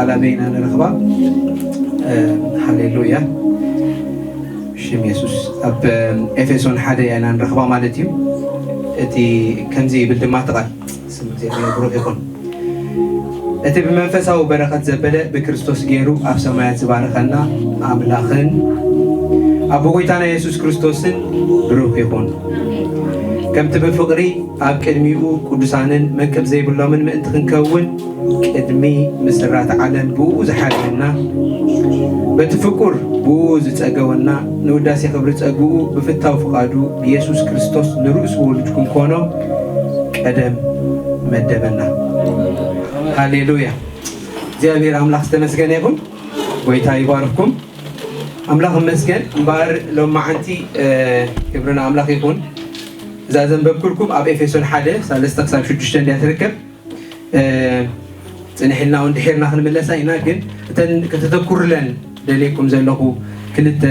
ሰላም ኢና ንረኽባ። ሃሌሉያ። ሽም የሱስ ኣብ ኤፌሶን ሓደ ኢና ንረኽባ ማለት እዩ። እቲ ከምዚ ይብል ድማ ትቓል። ስም እግዚኣብሔር ብሩኽ ይኹን። እቲ ብመንፈሳዊ በረኸት ዘበለ ብክርስቶስ ገይሩ ኣብ ሰማያት ዝባረኸና ኣምላኽን ኣብ ጎይታና የሱስ ክርስቶስን ብሩኽ ይኹን። ከምቲ ብፍቕሪ ኣብ ቅድሚኡ ቅዱሳንን መንቅብ ዘይብሎምን ምእንቲ ክንከውን ቅድሚ ምስራት ዓለም ብኡ ዝሓረየና፣ በቲ ፍቁር ብኡ ዝጸገወና፣ ንውዳሴ ክብሪ ጸግኡ ብፍታው ፍቓዱ ብየሱስ ክርስቶስ ንርእሱ ውሉድ ክንኮኖ ቀደም መደበና። ሃሌሉያ። እግዚኣብሔር ኣምላኽ ዝተመስገነ ይኹን። ጎይታ ይባርኩም። ኣምላኽ ይመስገን። እምበኣር ሎማዓንቲ ክብርና ኣምላኽ ይኹን። እዛ ዘንበብኩልኩም ኣብ ኤፌሶን ሓደ ሰለስተ ክሳብ ሽዱሽተ እንድያ ትርከብ። ጽንሕልና እውን ድሒርና ክንምለሳ ኢና። ግን እተን ከተተኩርለን ደልየኩም ዘለኹ ክልተ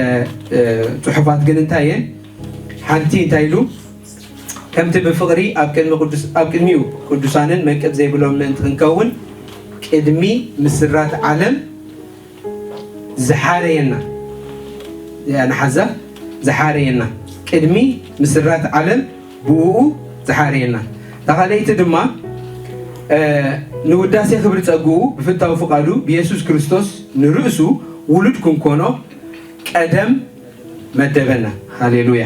ጽሑፋት ግን እንታይ እየን? ሓንቲ እንታይ ኢሉ? ከምቲ ብፍቕሪ ኣብ ቅድሚ ቅዱስ ኣብ ቅድሚኡ ቅዱሳንን መንቅብ ዘይብሎም ምእንቲ ክንከውን ቅድሚ ምስራት ዓለም ዝሓረየና። እዚኣ ንሓዛ። ዝሓረየና፣ ቅድሚ ምስራት ዓለም ብኡ ዝሓረየና። እታ ካልኣይቲ ድማ ንውዳሴ ክብሪ ጸግኡ ብፍታዊ ፍቓዱ ብየሱስ ክርስቶስ ንርእሱ ውሉድ ክንኮኖ ቀደም መደበና። ሃሌሉያ።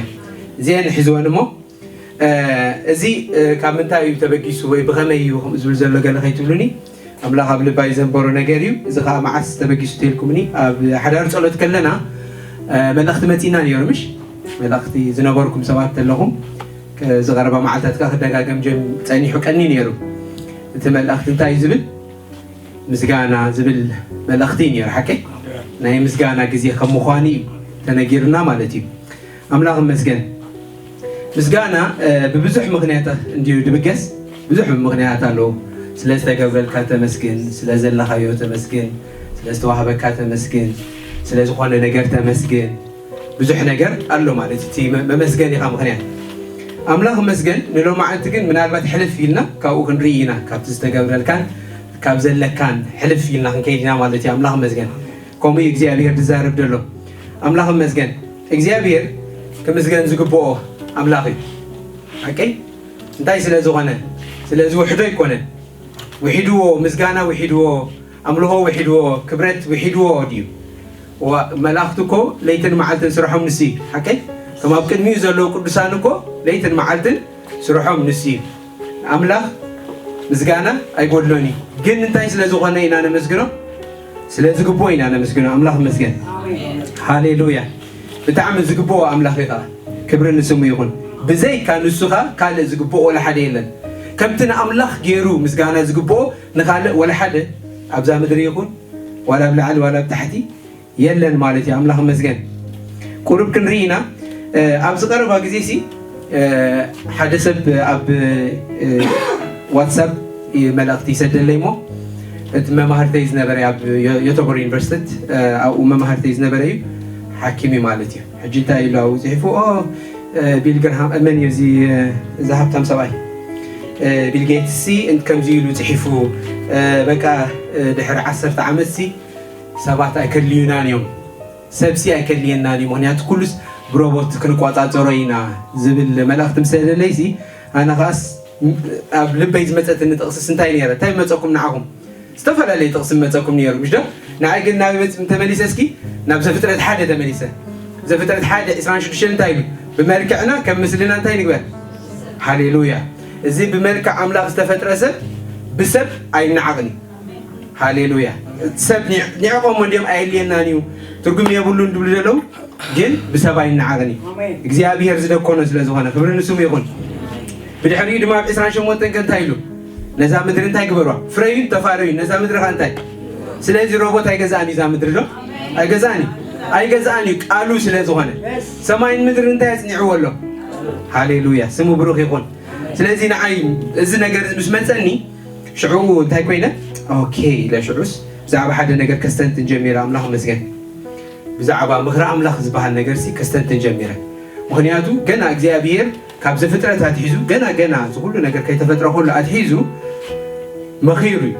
እዚአን ሒዝወን እሞ እዚ ካብ ምንታይ እዩ ተበጊሱ ወይ ብኸመይ እዩ ከምኡ ዝብል ዘሎ ገለ ከይትብሉኒ፣ ኣምላኽ ኣብ ልባይ ዘንበሮ ነገር እዩ። እዚ ከዓ መዓስ ተበጊሱ ተልኩምኒ፣ ኣብ ሓዳር ጸሎት ከለና መልእኽቲ መጺና ነይሩ። ምሽ መልእኽቲ ዝነበርኩም ሰባት ተለኹም፣ ዝቐረባ መዓልታት ከዓ ክደጋገም ጀም ጸኒሑ ቀኒ ነይሩ። እቲ መልእኽቲ እንታይ እዩ ዝብል? ምስጋና ዝብል መልእኽቲ እዩ ነይሩ። ሓቀይ ናይ ምስጋና ግዜ ከም ምዃኑ እዩ ተነጊርና ማለት እዩ። ኣምላኽ ይመስገን። ምስጋና ብብዙሕ ምኽንያት እንዲዩ ድብገስ። ብዙሕ ምኽንያት ኣለዎ። ስለ ዝተገብረልካ ተመስግን፣ ስለ ዘለኻዮ ተመስግን፣ ስለ ዝተዋህበካ ተመስግን፣ ስለ ዝኾነ ነገር ተመስግን። ብዙሕ ነገር ኣሎ ማለት እቲ መመስገን ኢኻ ምኽንያት። ኣምላኽ ይመስገን። ንሎማዓንቲ ግን ምናልባት ሕልፍ ኢልና ካብኡ ክንርኢ ኢና። ካብቲ ዝተገብረልካን ካብ ዘለካን ሕልፍ ኢልና ክንከይድ ኢና ማለት እዩ። ኣምላኽ ይመስገን። ከምኡ እዩ እግዚኣብሔር ዝዛረብ ዘሎ። ኣምላኽ ይመስገን። እግዚኣብሔር ክምስገን ዝግብኦ ኣምላኽ እዩ። ሓቀይ እንታይ ስለ ዝኾነ? ስለዚ ውሕዶ ኣይኮነን። ውሒድዎ፣ ምስጋና ውሒድዎ፣ ኣምልኾ ውሒድዎ፣ ክብረት ውሒድዎ ድዩ? መላእኽቲ እኮ ለይትን መዓልትን ስርሖም ንሱ እዩ። ሓቀይ ከም ኣብ ቅድሚኡ ዘለዉ ቅዱሳን እኮ ለይትን መዓልትን ስርሖም ንሱ እዩ። ኣምላኽ ምስጋና ኣይጎድሎን እዩ። ግን እንታይ ስለ ዝኾነ ኢና ነመስግኖ? ስለ ዝግብኦ ኢና ነመስግኖ። ኣምላኽ ይመስገን። ሃሌሉያ። ብጣዕሚ ዝግብኦ ኣምላኽ እዩ ከዓ። ክብሪ ንስሙ ይኹን። ብዘይካ ንሱ ከዓ ካልእ ዝግብኦ ወላ ሓደ የለን። ከምቲ ንኣምላኽ ገይሩ ምስጋና ዝግብኦ ንኻልእ ወላ ሓደ ኣብዛ ምድሪ ይኹን ዋላ ኣብ ላዕሊ ዋላ ኣብ ታሕቲ የለን ማለት እዩ። ኣምላኽ ይመስገን። ቁሩብ ክንርኢ ኢና። ኣብዚ ቀረባ ግዜ ሲ ሓደ ሰብ ኣብ ዋትሳፕ መልእኽቲ ይሰደለይ እሞ እቲ መማህርተይ ዝነበረ ኣብ ዮቶቦር ዩኒቨርሲቲ ኣብኡ መማህርተይ ዝነበረ እዩ። ሓኪም እዩ ማለት እዩ። ሕጂ እንታይ ኢሉ ኣብኡ ፅሒፉ ቢል ግርሃም መን እዩ እዚ እዚ ሃብታም ሰብኣይ ቢል ጌትስ ሲ ከምዚ ኢሉ ፅሒፉ በቃ ድሕሪ ዓሰርተ ዓመት ሲ ሰባት ኣይከድልዩናን እዮም። ሰብሲ ኣይከድልየናን እዩ። ምኽንያቱ ኩሉስ ብሮቦት ክንቋፃፀሮ ኢና ዝብል መልእኽቲ ምስ ሰደለይሲ ኣነ ኸዓስ ኣብ ልበይ ዝመፀትኒ ጥቕስስ እንታይ ነይረ? እንታይ መፀኩም ንዓኹም? ዝተፈላለየ ጥቕሲ መፀኩም ነይሩ ምሽ ዶ? ንዓይ ግን ናብ መፅ ተመሊሰ እስኪ ናብ ዘፍጥረት ሓደ ተመሊሰ። ዘፍጥረት ሓደ ዕስራን ሽዱሽተን እንታይ ኢሉ? ብመልክዕና ከም ምስልና እንታይ ንግበር? ሃሌሉያ። እዚ ብመልክዕ ኣምላኽ ዝተፈጥረ ሰብ ብሰብ ኣይነዓቕን እዩ። ሃሌሉያ። ሰብ ኒዕቆሞ እንዲኦም ኣየልየናን እዩ ትርጉም የብሉን ድብሉ ዘለዉ ግን ብሰብ ኣይነዓቕን እዩ። እግዚኣብሔር ዝደኮኖ ስለ ዝኾነ ክብሪ ንስሙ ይኹን። ብድሕሪኡ ድማ ኣብ ዕስራን ሸሞንተን ከ እንታይ ኢሉ? ነዛ ምድሪ እንታይ ግበሯ? ፍረዩን ተፋረዩን ነዛ ምድሪ ኸ እንታይ? ስለዚ ሮቦት ኣይገዛእን እዩ እዛ ምድሪ ዶ? ኣይገዛእን እዩ። ኣይገዛእን እዩ ቃሉ ስለ ዝኾነ ሰማይን ምድሪ እንታይ ኣጽኒዕዎ ኣሎ? ሃሌሉያ ስሙ ብሩኽ ይኹን። ስለዚ ንዓይ እዚ ነገር እዚ ምስ መጸኒ ሽዑ እንታይ ኮይነ? ኦኬ ኢለ ሽዑስ ብዛዕባ ሓደ ነገር ከስተንትን ጀሚረ። ኣምላኽ ይመስገን። ብዛዕባ ምኽሪ ኣምላኽ ዝበሃል ነገር ሲ ከስተንትን ጀሚረ። ምኽንያቱ ገና እግዚኣብሔር ካብ ዘፍጥረት ኣትሒዙ ገና ገና እዚ ኩሉ ነገር ከይተፈጥረ ከሎ ኣትሒዙ መኺሩ እዩ።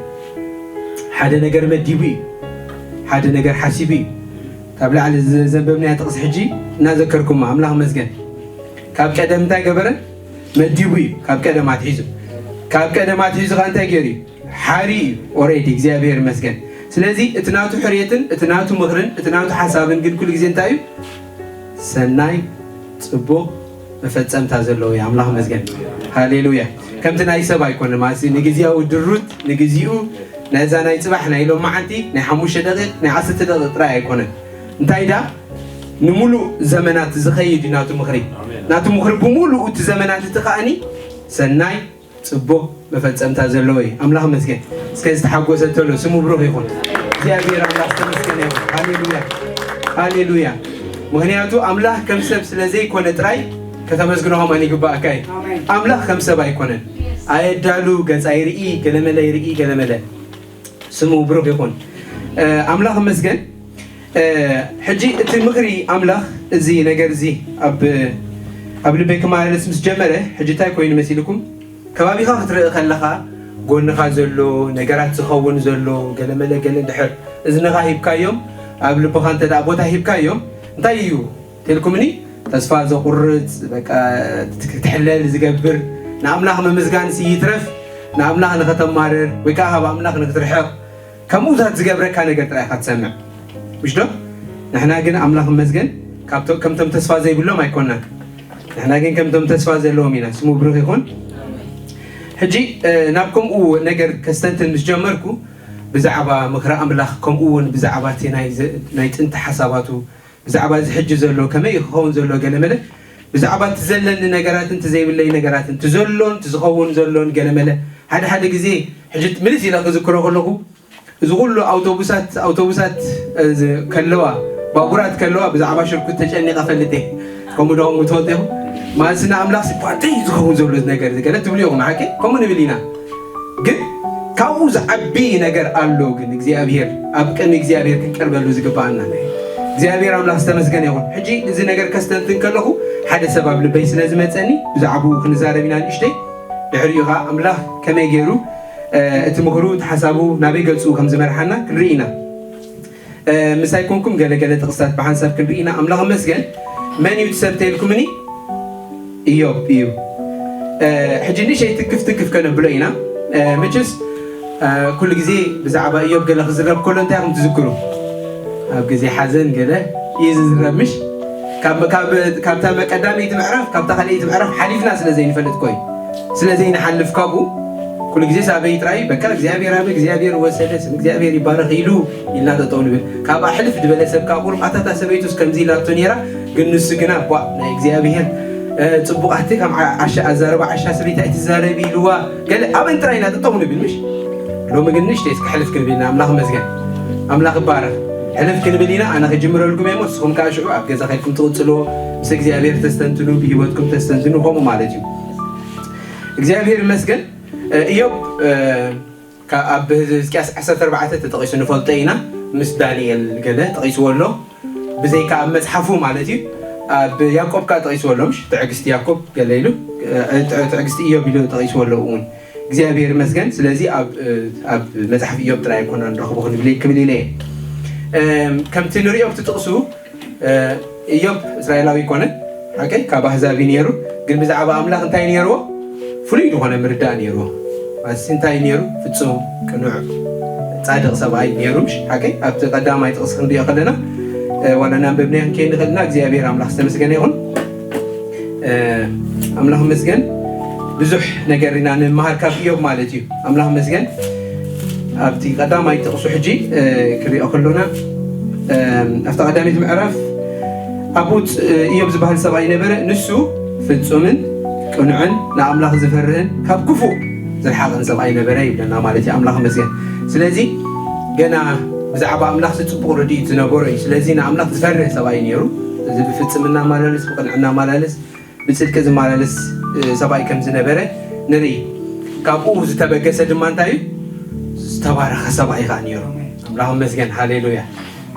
ሓደ ነገር መዲቡ እዩ። ሓደ ነገር ሓሲቡ እዩ። ካብ ላዕሊ ዘንበብናያ ጥቕስ ሕጂ እናዘከርኩም ኣምላኽ መስገን። ካብ ቀደም እንታይ ገበረ? መዲቡ እዩ። ካብ ቀደም ኣትሒዙ ካብ ቀደም ኣትሒዙ ኸ እንታይ ገይሩ እዩ? ሓሪ እዩ። ኦሬዲ እግዚኣብሔር ይመስገን። ስለዚ እቲ ናቱ ሕርየትን እቲ ናቱ ምኽርን እቲ ናቱ ሓሳብን ግን ኩሉ ግዜ እንታይ እዩ? ሰናይ፣ ጽቡቕ መፈጸምታ ዘለዎ እዩ። ኣምላኽ መስገን። ሃሌሉያ። ከምቲ ናይ ሰብ ኣይኮነ ማለት ንግዜያዊ ድሩት ንግዚኡ ነዛ ናይ ጽባሕ ናይ ሎመዓንቲ ናይ ሓሙሽተ ደቂቕ ናይ ዓሰርተ ደቂቕ ጥራይ ኣይኮነን። እንታይ ዳ ንምሉእ ዘመናት ዝኸይድ እዩ ናቱ ምኽሪ። ናቱ ምኽሪ ብምሉእ እቲ ዘመናት እቲ ከኣኒ ሰናይ ጽቡቕ መፈጸምታ ዘለዎ እዩ። ኣምላኽ መስገን። እስከ ዝተሓጎሰ ተሎ ስሙ ብሩኽ ይኹን። እግዚኣብሔር ኣምላኽ ዝተመስገነ ይኹን። ሃሌሉያ። ሃሌሉያ። ምኽንያቱ ኣምላኽ ከም ሰብ ስለ ዘይኮነ ጥራይ ከተመስግኖ ከማን ይግባኣካ እዩ። ኣምላኽ ከም ሰብ ኣይኮነን። ኣየዳሉ ገጻ ይርኢ ገለመለ ይርኢ ገለመለ ስሙ ብሩኽ ይኹን። ኣምላኽ መስገን። ሕጂ እቲ ምኽሪ ኣምላኽ እዚ ነገር እዚ ኣብ ኣብ ልበይ ክመላለስ ምስ ጀመረ ሕጂ እንታይ ኮይኑ መሲልኩም? ከባቢኻ ክትርኢ ከለኻ ጎንኻ ዘሎ ነገራት ዝኸውን ዘሎ ገለመለ ገለ ድሕር እዝንኻ ሂብካዮም ኣብ ልብኻ እንተ ደኣ ቦታ ሂብካዮም እንታይ እዩ? ተልኩምኒ ተስፋ ዘቑርጽ በቃ ክትሕለል ዝገብር ንኣምላኽ ምምዝጋን ይትረፍ ንኣምላኽ ንኸተማርር ወይ ከዓ ካብ ኣምላኽ ንክትርሕቕ ከምኡታት ዝገብረካ ነገር ጥራይ ኢኻ ትሰምዕ ምሽ ዶ? ንሕና ግን ኣምላኽ መስገን ከምቶም ተስፋ ዘይብሎም ኣይኮናን። ንሕና ግን ከምቶም ተስፋ ዘለዎም ኢና። ስሙ ብሩኽ ይኹን። ሕጂ ናብ ከምኡ ነገር ከስተንትን ምስ ጀመርኩ ብዛዕባ ምኽሪ ኣምላኽ ከምኡ እውን ብዛዕባ እቲ ናይ ጥንቲ ሓሳባቱ ብዛዕባ እዚ ሕጂ ዘሎ ከመይ እዩ ክኸውን ዘሎ ገለመለ ብዛዕባ እቲ ዘለኒ ነገራትን እቲ ዘይብለይ ነገራትን እቲ ዘሎን እቲ ዝኸውን ዘሎን ገለመለ ሓደ ሓደ ግዜ ሕጂ ምልስ ኢለ ክዝክሮ ከለኹ እዚ ኩሉ ኣውቶቡሳት ኣውቶቡሳት ከለዋ ባቡራት ከለዋ ብዛዕባ ሽርኩት ተጨኒቐ ፈልጥ እየ። ከምኡ ዶ ከምኡ ትፈልጡ ኢኹም? ማለት ንኣምላኽ ሲ እንታይ እዩ ዝኸውን ዘሎ እዚ ነገር እዚ ገለ ትብሉ ኢኹም። ሓቂ ከምኡ ንብል ኢና። ግን ካብኡ ዝዓቢ ነገር ኣሎ። ግን እግዚኣብሔር ኣብ ቅድሚ እግዚኣብሔር ክንቀርበሉ ዝግባኣና እግዚኣብሔር ኣምላኽ ዝተመስገነ ይኹን። ሕጂ እዚ ነገር ከስተንትን ከለኹ ሓደ ሰብ ኣብ ልበይ ስለ ዝመፀኒ ብዛዕባኡ ክንዛረብ ኢና ንእሽተይ። ድሕሪኡ ከዓ ኣምላኽ ከመይ ገይሩ እቲ ምኽሩ እቲ ሓሳቡ ናበይ ገፁ ከም ዝመርሓና ክንርኢ ኢና። ምሳይ ኮንኩም ገለገለ ጥቕስታት ብሓንሳብ ክንርኢ ኢና። ኣምላኽ መስገን መን እዩ ትሰብ ተይልኩምኒ? ኢዮብ እዩ። ሕጂ ንእሸይ ትክፍ ትክፍ ከነብሎ ኢና። መችስ ኩሉ ግዜ ብዛዕባ ኢዮብ ገለ ክዝረብ ከሎ እንታይ ኢኹም ትዝክሩ? ኣብ ግዜ ሓዘን ገለ እዩ ዝዝረብ ምሽ? ካብታ ቀዳመይቲ ምዕራፍ ካብታ ካልኣይቲ ምዕራፍ ሓሊፍና ስለ ዘይንፈልጥ ኮይ ስለ ዘይንሓልፍ ካብኡ ኩሉ ግዜ ሳበይ ጥራይ በቃ እግዚኣብሔር ኣበ እግዚኣብሔር ወሰደ ስም እግዚኣብሔር ይባረኽ ኢሉ ኢልና ጠጠው ንብል። ካብ ኣሕልፍ ዝበለ ሰብ ካብ ቁሩብ ኣታታ ሰበይቱስ ከምዚ ኢላቶ ነይራ ግን ንሱ ግና ቧ ናይ እግዚኣብሔር ጽቡቓቲ ከም ኣዛረባ ዓሻ ሰበይቲ ኣይትዛረቢ ኢልዋ ገለ ኣበን ጥራይ ኢና ጠጠው ንብል ምሽ? ሎሚ ግን ንእሽተይ እስኪ ሕልፍ ክንብል ኢና። ኣምላኽ መስገን ኣምላኽ ይባረኽ። ሕልፍ ክንብል ኢና። ኣነ ክጅምረልኩም እየ እሞ ንስኹም ከዓ ሽዑ ኣብ ገዛ ከድኩም ትቕጽልዎ ምስ እግዚኣብሔር ተስተንትኑ ብህይወትኩም ተስተንትኑ ከምኡ ማለት እዩ። እግዚኣብሔር ይመስገን። እዮብ ኣብ ህዝቅያስ ዓሰርተ ኣርባዕተ ተጠቒሱ ንፈልጦ ኢና። ምስ ዳንኤል ገለ ጠቒስዎ ኣሎ። ብዘይካ ኣብ መጽሓፉ ማለት እዩ። ኣብ ያዕቆብ ከዓ ጠቒስዎ ኣሎ ምሽ ትዕግስቲ ያዕቆብ ገለ ኢሉ ትዕግስቲ እዮብ ኢሉ ጠቒስዎ ኣሎ እውን እግዚኣብሔር ይመስገን። ስለዚ ኣብ መጽሓፍ እዮብ ጥራይ ኣይኮና ንረኽቦ ክንብል ክብል ኢለ እየ። ከምቲ ንሪኦ ብቲ ጥቕሱ እዮብ እስራኤላዊ ይኮነ ሓቀይ ካብ ኣህዛብ እዩ ነይሩ። ግን ብዛዕባ ኣምላኽ እንታይ ነይርዎ? ፍሉይ ዝኾነ ምርዳእ ነይርዎ። ማለትሲ እንታይ ነይሩ? ፍጹም ቅኑዕ ጻድቕ ሰብኣይ ነይሩ። ምሽ ሓቀይ ኣብቲ ቀዳማይ ጥቕሲ ክንሪኦ ከለና ዋላ እናንበብናዮ ክንከይድ ንኽእል ኢና። እግዚኣብሔር ኣምላኽ ዝተመስገነ ይኹን። ኣምላኽ መስገን ብዙሕ ነገር ኢና ንምሃር ካብ እዮብ ማለት እዩ። ኣምላኽ መስገን ኣብቲ ቀዳማይ ጥቕሱ ሕጂ ክሪኦ ከሎና ኣብቲ ቀዳሚት ምዕራፍ ኣብኡ እዮብ ዝበሃል ሰብኣይ ነበረ። ንሱ ፍጹምን ቅኑዕን ንኣምላኽ ዝፈርህን ካብ ክፉእ ዝረሓቐን ሰብኣይ ነበረ ይብለና ማለት እዩ። ኣምላኽ መስገን። ስለዚ ገና ብዛዕባ ኣምላኽ ጽቡቕ ርድኢት ዝነበሮ እዩ። ስለዚ ንኣምላኽ ዝፈርህ ሰብኣይ ነይሩ። እዚ ብፍጽምና ማለልስ ብቕንዕና ማለልስ ብጽድቂ ዝመላለስ ሰብኣይ ከም ዝነበረ ንርኢ። ካብኡ ዝተበገሰ ድማ እንታይ እዩ? ዝተባረኸ ሰብኣይ ከዓ ነይሩ። ኣምላኽ መስገን። ሃሌሉያ።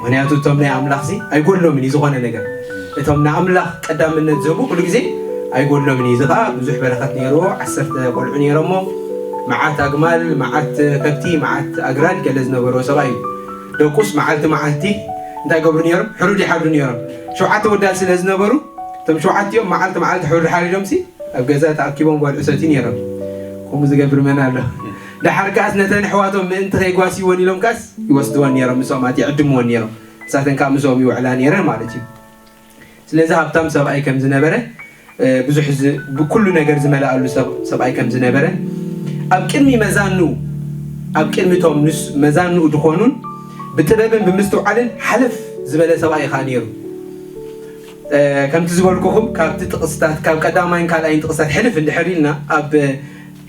ምክንያቱ እቶም ናይ ኣምላኽ ሲ ኣይጎድሎምን እዩ ዝኾነ ነገር። እቶም ንኣምላኽ ቀዳምነት ዝህቡ ኩሉ ግዜ ኣይጎድሎምን እዩ። እዚ ከዓ ብዙሕ በረኸት ነይርዎ። ዓሰርተ ቆልዑ ነይሮሞ። መዓት ኣግማል፣ መዓት ከብቲ፣ መዓት ኣግራድ ገለ ዝነበርዎ ሰብኣይ እዩ። ደቁስ መዓልቲ መዓልቲ እንታይ ገብሩ ነይሮም? ሕሩድ ይሓርዱ ነይሮም። ሸውዓተ ወዳት ስለ ዝነበሩ፣ እቶም ሸውዓቲኦም መዓልቲ መዓልቲ ሕሩድ ሓሪዶምሲ ኣብ ገዛ ተኣኪቦም ጓል ዕሰቲ ነይሮም። ከምኡ ዝገብር መን ኣሎ? ደሓር ከኣስ ነተን ኣሕዋቶም ምእንቲ ከይጓስይወን ኢሎም ከኣስ ይወስድወን ነይሮም፣ ምስኦም ኣት ይዕድምወን ነይሮም። ንሳተን ከዓ ምስኦም ይውዕላ ነይረን ማለት እዩ። ስለዚ ሃብታም ሰብኣይ ከም ዝነበረ፣ እ፣ ብዙሕ ዝ-፣ ብኩሉ ነገር ዝመልኣሉ ሰብ-፣ ሰብኣይ ከም ዝነበረ፣ ኣብ ቅድሚ መዛኑ፣ ኣብ ቅድሚ እቶም ንስ-፣ መዛንኡ ዝኾኑን ብጥበብን ብምስትውዓልን ሓለፍ ዝበለ ሰብኣይ ኸኣ ነይሩ። እ፣ ከምቲ ዝበልኩኹም ካብቲ ጥቕስታት፣ ካብ ቀዳማይን ካልኣይን ጥቕስታት ሕልፍ እንድሕር ኢልና ኣብ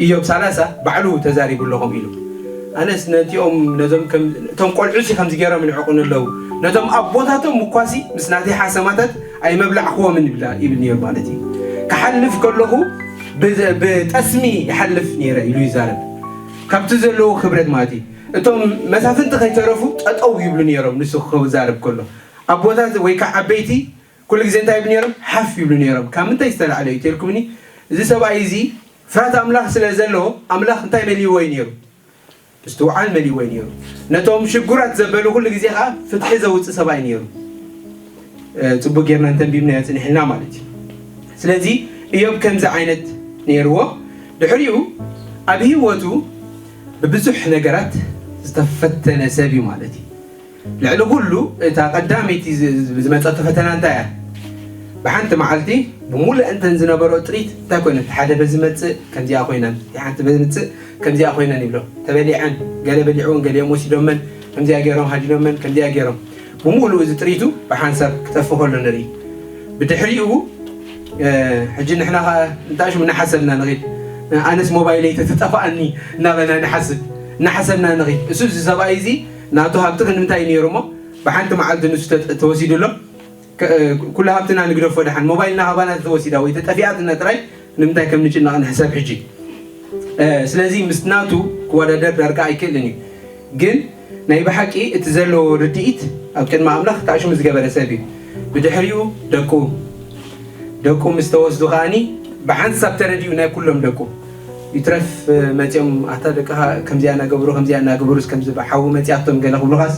ኢዮብ ሰላሳ ባዕሉ ተዛሪቡ ኣለኹም ኢሉ። ኣነስ ነቲኦም ነዞም ከም-፣ እቶም ቆልዑ ሲ ከምዚ ገይሮም ይንዕቑኒ ኣለዉ። ነቶም ኣቦታቶም እኳሲ ምስ ናተይ ሓሰማታት ኣይመብላዕክዎምን ይብላ-፣ ይብል ነይሩ ማለት እዩ። ክሓልፍ ከለኹ ብ-፣ ብጠስሚ ይሓልፍ ነይረ ኢሉ ይዛረብ። ካብቲ ዘለዎ ክብረት ማለት እዩ። እቶም መሳፍንቲ ከይተረፉ ጠጠው ይብሉ ነይሮም ንሱ ክዛረብ ከሎ። ኣቦታት ወይ ከዓ ዓበይቲ ኩሉ ግዜ እንታይ ይብሉ ነይሮም? ሓፍ ይብሉ ነይሮም። ካብ ምንታይ ዝተላዕለ እዩ ተልኩምኒ? እዚ ሰብኣይ እዚ ፍርሃት ኣምላኽ ስለ ዘለዎ ኣምላኽ እንታይ መሊእዎ እዩ ነይሩ? ምስትውዓል መሊእዎ እዩ ነይሩ። ነቶም ሽጉራት ዘበሉ ኩሉ ግዜ ከዓ ፍትሒ ዘውፅእ ሰብኣይ ነይሩ። እ፣ ፅቡቅ ጌርና እንተንቢብናዮ ፅኒሕልና ማለት እዩ። ስለዚ እዮብ ከምዚ ዓይነት ነይርዎ። ድሕሪኡ ኣብ ህይወቱ ብብዙሕ ነገራት ዝተፈተነ ሰብ እዩ ማለት እዩ። ልዕሊ ኩሉ እታ ቀዳመይቲ ዝ-፣ ዝ-፣ ዝመጸቶ ፈተና እንታይ እያ? ብሓንቲ መዓልቲ ብምሉእ እንተን ዝነበሮ ጥሪት እንታይ ኮይነን? ሓደ በዚ መጽእ ከምዚኣ ኮይነን፣ እቲ ሓንቲ በዚ መጽእ ከምዚኣ ኮይነን ይብሎ። ተበሊዐን፣ ገለ በሊዕወን፣ ገሊኦም ወሲዶመን፣ ከምዚኣ ገይሮም ሃዲኖመን፣ ከምዚኣ ገይሮም። ብምሉእ እዚ ጥሪቱ ብሓንሳብ ክጠፍእ ከሎ ንርኢ። ብድሕሪኡ፣ እ፣ ሕጂ ንሕና ኸኣ እንታይ ሽሙ እናሓሰብና ንኸይድ። ኣነስ ሞባይለይ ተትጠፍኣኒ እናበልና ንሓስብ፣ እናሓሰብና ንኸይድ። እሱ እዚ ሰብኣይ እዚ ናቱ ሃብቲ ክንምንታይ እዩ ነይሩ እሞ፣ ብሓንቲ መዓልቲ ንሱ ተ-፣ ተወሲዱ ኣሎ። ከ-፣ ኩሉ ሃብትና ንግደፎ ደሓን፣ ሞባይልና ሃባና ተወሲዳ ወይ ተጠፊኣትና ጥራይ ንምንታይ ከም ንጭነቕ ንሕሰብ ሕጂ። እ፣ ስለዚ ምስ ናቱ ክወዳደር ዳርጋ ኣይክእልን እዩ። ግን ናይ ብሓቂ እቲ ዘለዎ ርድኢት ኣብ ቅድሚ ኣምላኽ ታሽሙ ዝገበረ ሰብ እዩ። ብድሕሪኡ ደቁ፣ ደቁ ምስ ተወስዱ ከኣኒ ብሓንሳብ ተረዲኡ ናይ ኩሎም ደቁ። ይትረፍ፣ እ፣ መጺኦም ኣታ ደቅኻ ከምዚኣ እናገበሩ፣ ከምዚኣ እናገበሩስ ከምዚ ሓዊ መጺኣቶም ገለ ክብሉኻስ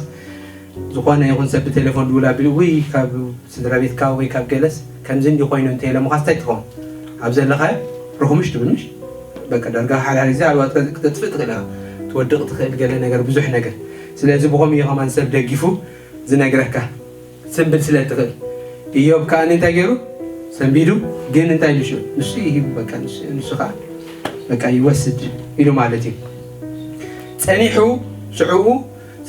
ዝኾነ ይኹን ሰብ ብቴሌፎን ድውል ኣቢሉ፣ ውይ፣ ካብ ስድራ ቤትካ ወይ ካብ ገለስ ከምዚ እንዲ ኮይኑ እንተ ኢሎምኻስ እንታይ ትኸውን? ኣብ ዘለኻዮ ርኹምሽ ትብል ምሽ? በቃ ዳርጋ ሓደ ሓደ ግዜ ኣልዋት ክተጥፍእ ትኽእል ኢኻ። ትወድቕ ትኽእል ገለ ነገር፣ ብዙሕ ነገር። ስለዚ ብኸምኡ እዩ ከማን ሰብ ደጊፉ ዝነግረካ። ስንብል ስለ ትኽእል። ኢዮብ ከኣ እንታይ ገይሩ? ሰንቢዱ፣ ግን እንታይ ኢሉ ሽዑ? ንሱ ይሂብ፣ በቃ ንሱ፣ ንሱ ከኣ በቃ ይወስድ ኢሉ ማለት እዩ። ጸኒሑ ሽዑኡ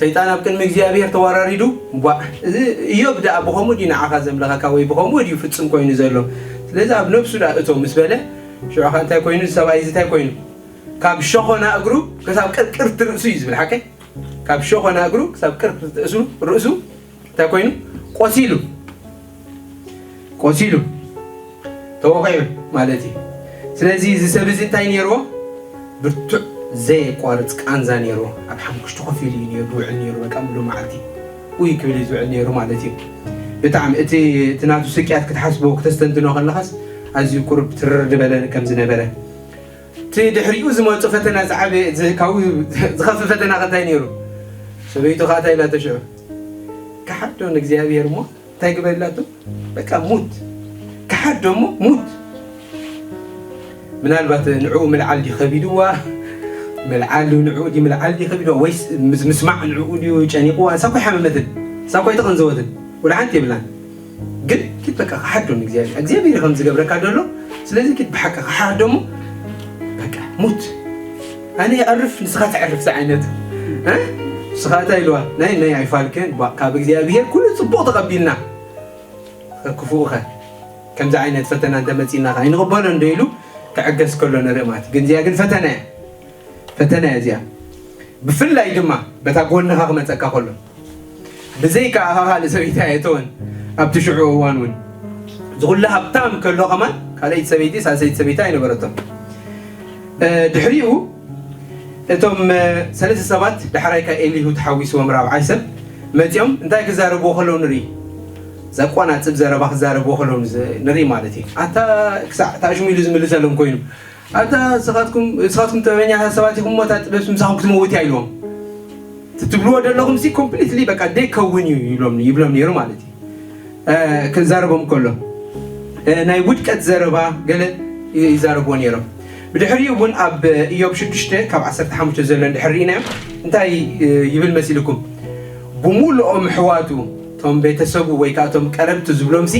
ሰይጣን ኣብ ቅድሚ እግዚኣብሔር ተወራሪዱ፣ ቧዕ፣ እዚ ኢዮብ ደኣ ብኸምኡ ድዩ ንዓኻ ዘምለኸካ ወይ ብኸምኡ ድዩ ፍጹም ኮይኑ ዘሎ? ስለዚ ኣብ ነብሱ ደኣ እቶ ምስ በለ፣ ሽዑ ኸኣ እንታይ ኮይኑ? እዚ ሰብኣይ እዚ እንታይ ኮይኑ? ካብ ሸኾና እግሩ ክሳብ ቅርቅርቲ ርእሱ እዩ ዝብል፣ ሓቀይ? ካብ ሸኾና እግሩ ክሳብ ቅርቅርቲ ርእሱ፣ ርእሱ እንታይ ኮይኑ? ቆሲሉ። ቆሲሉ። ተወቒዑ ማለት እዩ። ስለዚ እዚ ሰብ እዚ እንታይ ነይርዎ? ብርቱዕ ዘየቋርጽ ቃንዛ ነይርዎ። ኣብ ሓሙሽተ ኮፍ ኢሉ እዩ ነይሩ፣ ዝውዕል ነይሩ፣ በቃ ምሉእ መዓልቲ። ውይ ክብል እዩ ዝውዕል ነይሩ ማለት እዩ። ብጣዕሚ እቲ፣ እቲ ናቱ ስቅያት ክትሓስቦ፣ ክተስተንትኖ ከለኻስ ኣዝዩ ቁሩብ ትርር ዝበለ ከም ዝነበረ። እቲ ድሕሪኡ ዝመጹ ፈተና ዝዓበየ፣ ዝ-፣ ካብኡ ዝኸፍእ ፈተና ከ እንታይ ነይሩ? ሰበይቱ ከኣ እንታይ ኢላቶ ሽዑ? "ክሓዶ ንእግዚኣብሔር እሞ እንታይ ግበር?" ኢላቶ። በቃ ሙት። ክሓዶ እሞ ሙት። ምናልባት ንዕኡ ምልዓል ድዩ ከቢድዋ? ምልዓል ድዩ ንዕኡ ድዩ፣ ምልዓል ድዩ ከቢድዋ? ወይስ ምስ-፣ ምስማዕ ንዕኡ ድዩ ጨኒቕዋ? እሳ እኮ ኣይሓመመትን። እሳ እኮ ኣይተቐንዘወትን። ወላ ሓንቲ የብላን። ግን ኪድ በቃ ክሓዶ ንእግዚኣብሔር። እግዚኣብሔር ከም ዝገብረካ ደሎ። ስለዚ ኪድ ብሓቂ ክሓዶ እሞ በቃ ሙት። ኣነ ይዕርፍ፣ ንስኻ ትዕርፍ ዝዓይነት። እ? ንስኻ እንታይ ኢልዋ? ናይ፣ ናይ ኣይፋልክን። ቧ-፣ ካብ እግዚኣብሔር ኩሉ ጽቡቕ ተቐቢልና። ክፉእኸ? ከምዚ ዓይነት ፈተና እንተመጺእና ከ ኣይንቕበሎን ዶ ኢሉ ክዕገስ ከሎ ንርኢ ማለት እዩ። ግን እዚኣ ግን ፈተና እያ። ፈተና እያ እዚኣ። ብፍላይ ድማ በታ ጎንኻ ክመጸካ ከሎ። ብዘይካ ኣኻ ካልእ ሰበይቲ ኣየተወን ኣብቲ ሽዑ እዋን እውን። እዚ ኩሉ ሃብታም ከሎ ከማን ካልኣይቲ ሰበይቲ፣ ሳልሰይቲ ሰበይቲ ኣይነበረቶን። እ፣ ድሕሪኡ እቶም፣ እ፣ ሰለስተ ሰባት ዳሕራይ ካብ ኤሊሁ ተሓዊስዎም ራብዓይ ሰብ መጺኦም እንታይ ክዛረብዎ ከለዉ ንርኢ። ዘቋናጽብ ዘረባ ክዛረብዎ ከለዉ ንዝ-፣ ንርኢ ማለት እዩ። ኣታ ክሳዕ ታሽሙ ኢሉ ዝምልሰሎም ኮይኑ። ኣታ ንስኻትኩም ንስኻትኩም ጥበበኛታት ሰባት ኢኹም፣ እሞ እታ ጥበብሲ ምሳኹም ክትመውት እያ ኢልዎም። እቲ ትብልዎ ዘለኹምሲ ኮምፕሊትሊ በቃ ደይከውን እዩ ይብሎም ይብሎም ነይሩ ማለት እዩ። ክዛረቦም ከሎ ናይ ውድቀት ዘረባ ገለ ይዛረብዎ ነይሮም። ብድሕሪኡ እውን ኣብ ኢዮብ ሽዱሽተ ካብ ዓሰርተ ሓሙሽተ ዘሎ እንድሕር ርኢናዮ እንታይ ይብል መሲልኩም? ብሙሉኦም ኣሕዋቱ፣ እቶም ቤተሰቡ ወይ ከዓ እቶም ቀረብቲ ዝብሎምሲ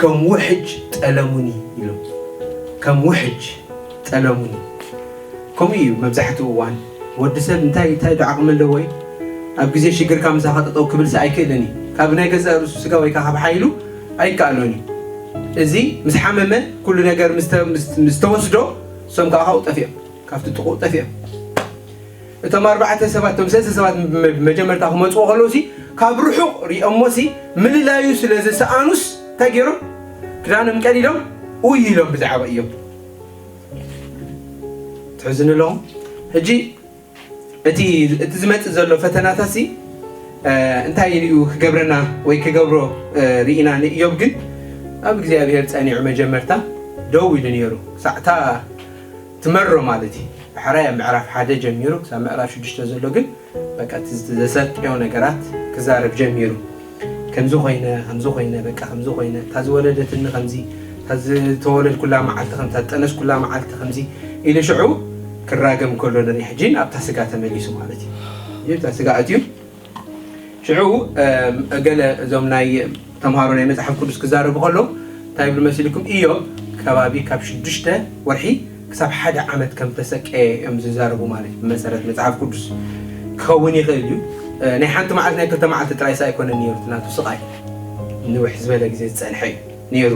ከም ውሕጅ ጠለሙኒ ኢሎም። ከም ውሕጅ ጠለሙኒ። ከምኡ እዩ መብዛሕትኡ እዋን። ወዲ ሰብ እንታይ እንታይ ዶ ዓቕሚ ኣለዎ እዩ? ኣብ ግዜ ሽግርካ ምሳኻ ጠጠው ክብልሲ ኣይክእልን እዩ። ካብ ናይ ገዛእ ርእሱ ስጋ ወይ ከዓ ካብ ሓይሉ ኣይከኣሎን እዩ። እዚ ምስ ሓመመ ኩሉ ነገር ምስ ተ- ምስ- ምስ ተወስዶ እሶም ከዓ ካብኡ ጠፊኦም፣ ካብቲ ጥቑኡ ጠፊኦም። እቶም ኣርባዕተ ሰባት እቶም ሰለስተ ሰባት መ- መጀመርታ ክመፅዎ ከለውሲ ካብ ርሑቕ ሪኦሞሲ ምልላዩ ስለ ዝሰኣኑስ እንታይ ገይሮም? ክዳኖም ቀዲዶም ኡይ ኢሎም ብዛዕባ እዮም ትሕዝኒ ኣለኹም። ሕጂ እቲ እቲ ዝመጽእ ዘሎ ፈተናታሲ እንታይ እዩ ክገብረና ወይ ክገብሮ ርኢና ንእዮብ ግን ኣብ እግዚኣብሔር ጸኒዑ መጀመርታ ደው ኢሉ ነይሩ። ክሳዕታ ትመሮ ማለት እዩ። ብሕራይ ኣብ ምዕራፍ ሓደ ጀሚሩ ክሳብ ምዕራፍ ሽዱሽተ ዘሎ ግን በቃ እቲ ዘሰቅዮ ነገራት ክዛረብ ጀሚሩ። ከምዚ ኮይነ ከምዚ ኮይነ በቃ ከምዚ ኮይነ እታ ዝወለደትኒ ከምዚ እታ ዝተወለድኩላ መዓልቲ ከምዚ እታ ዝጠነስኩላ መዓልቲ ከምዚ ኢሉ ሽዑ ክራገም ከሎ ንርኢ። ሕጂ ኣብታ ስጋ ተመሊሱ ማለት እዩ። ኣብታ ስጋ ኣትዩ ሽዑ ገለ እዞም ናይ ተምሃሮ ናይ መፅሓፍ ቅዱስ ክዛረቡ ከለዉ እንታይ ይብሉ መሲልኩም? ኢዮብ ከባቢ ካብ ሽዱሽተ ወርሒ ክሳብ ሓደ ዓመት ከም ተሰቀየ እዮም ዝዛረቡ ማለት እዩ። ብመሰረት መፅሓፍ ቅዱስ ክኸውን ይኽእል እዩ። ናይ ሓንቲ መዓልቲ ናይ ክልተ መዓልቲ ጥራይ ኣይኮነን ነይሩ ናቱ ስቓይ፣ ንውሕ ዝበለ ግዜ ዝፀንሐ እዩ ነይሩ።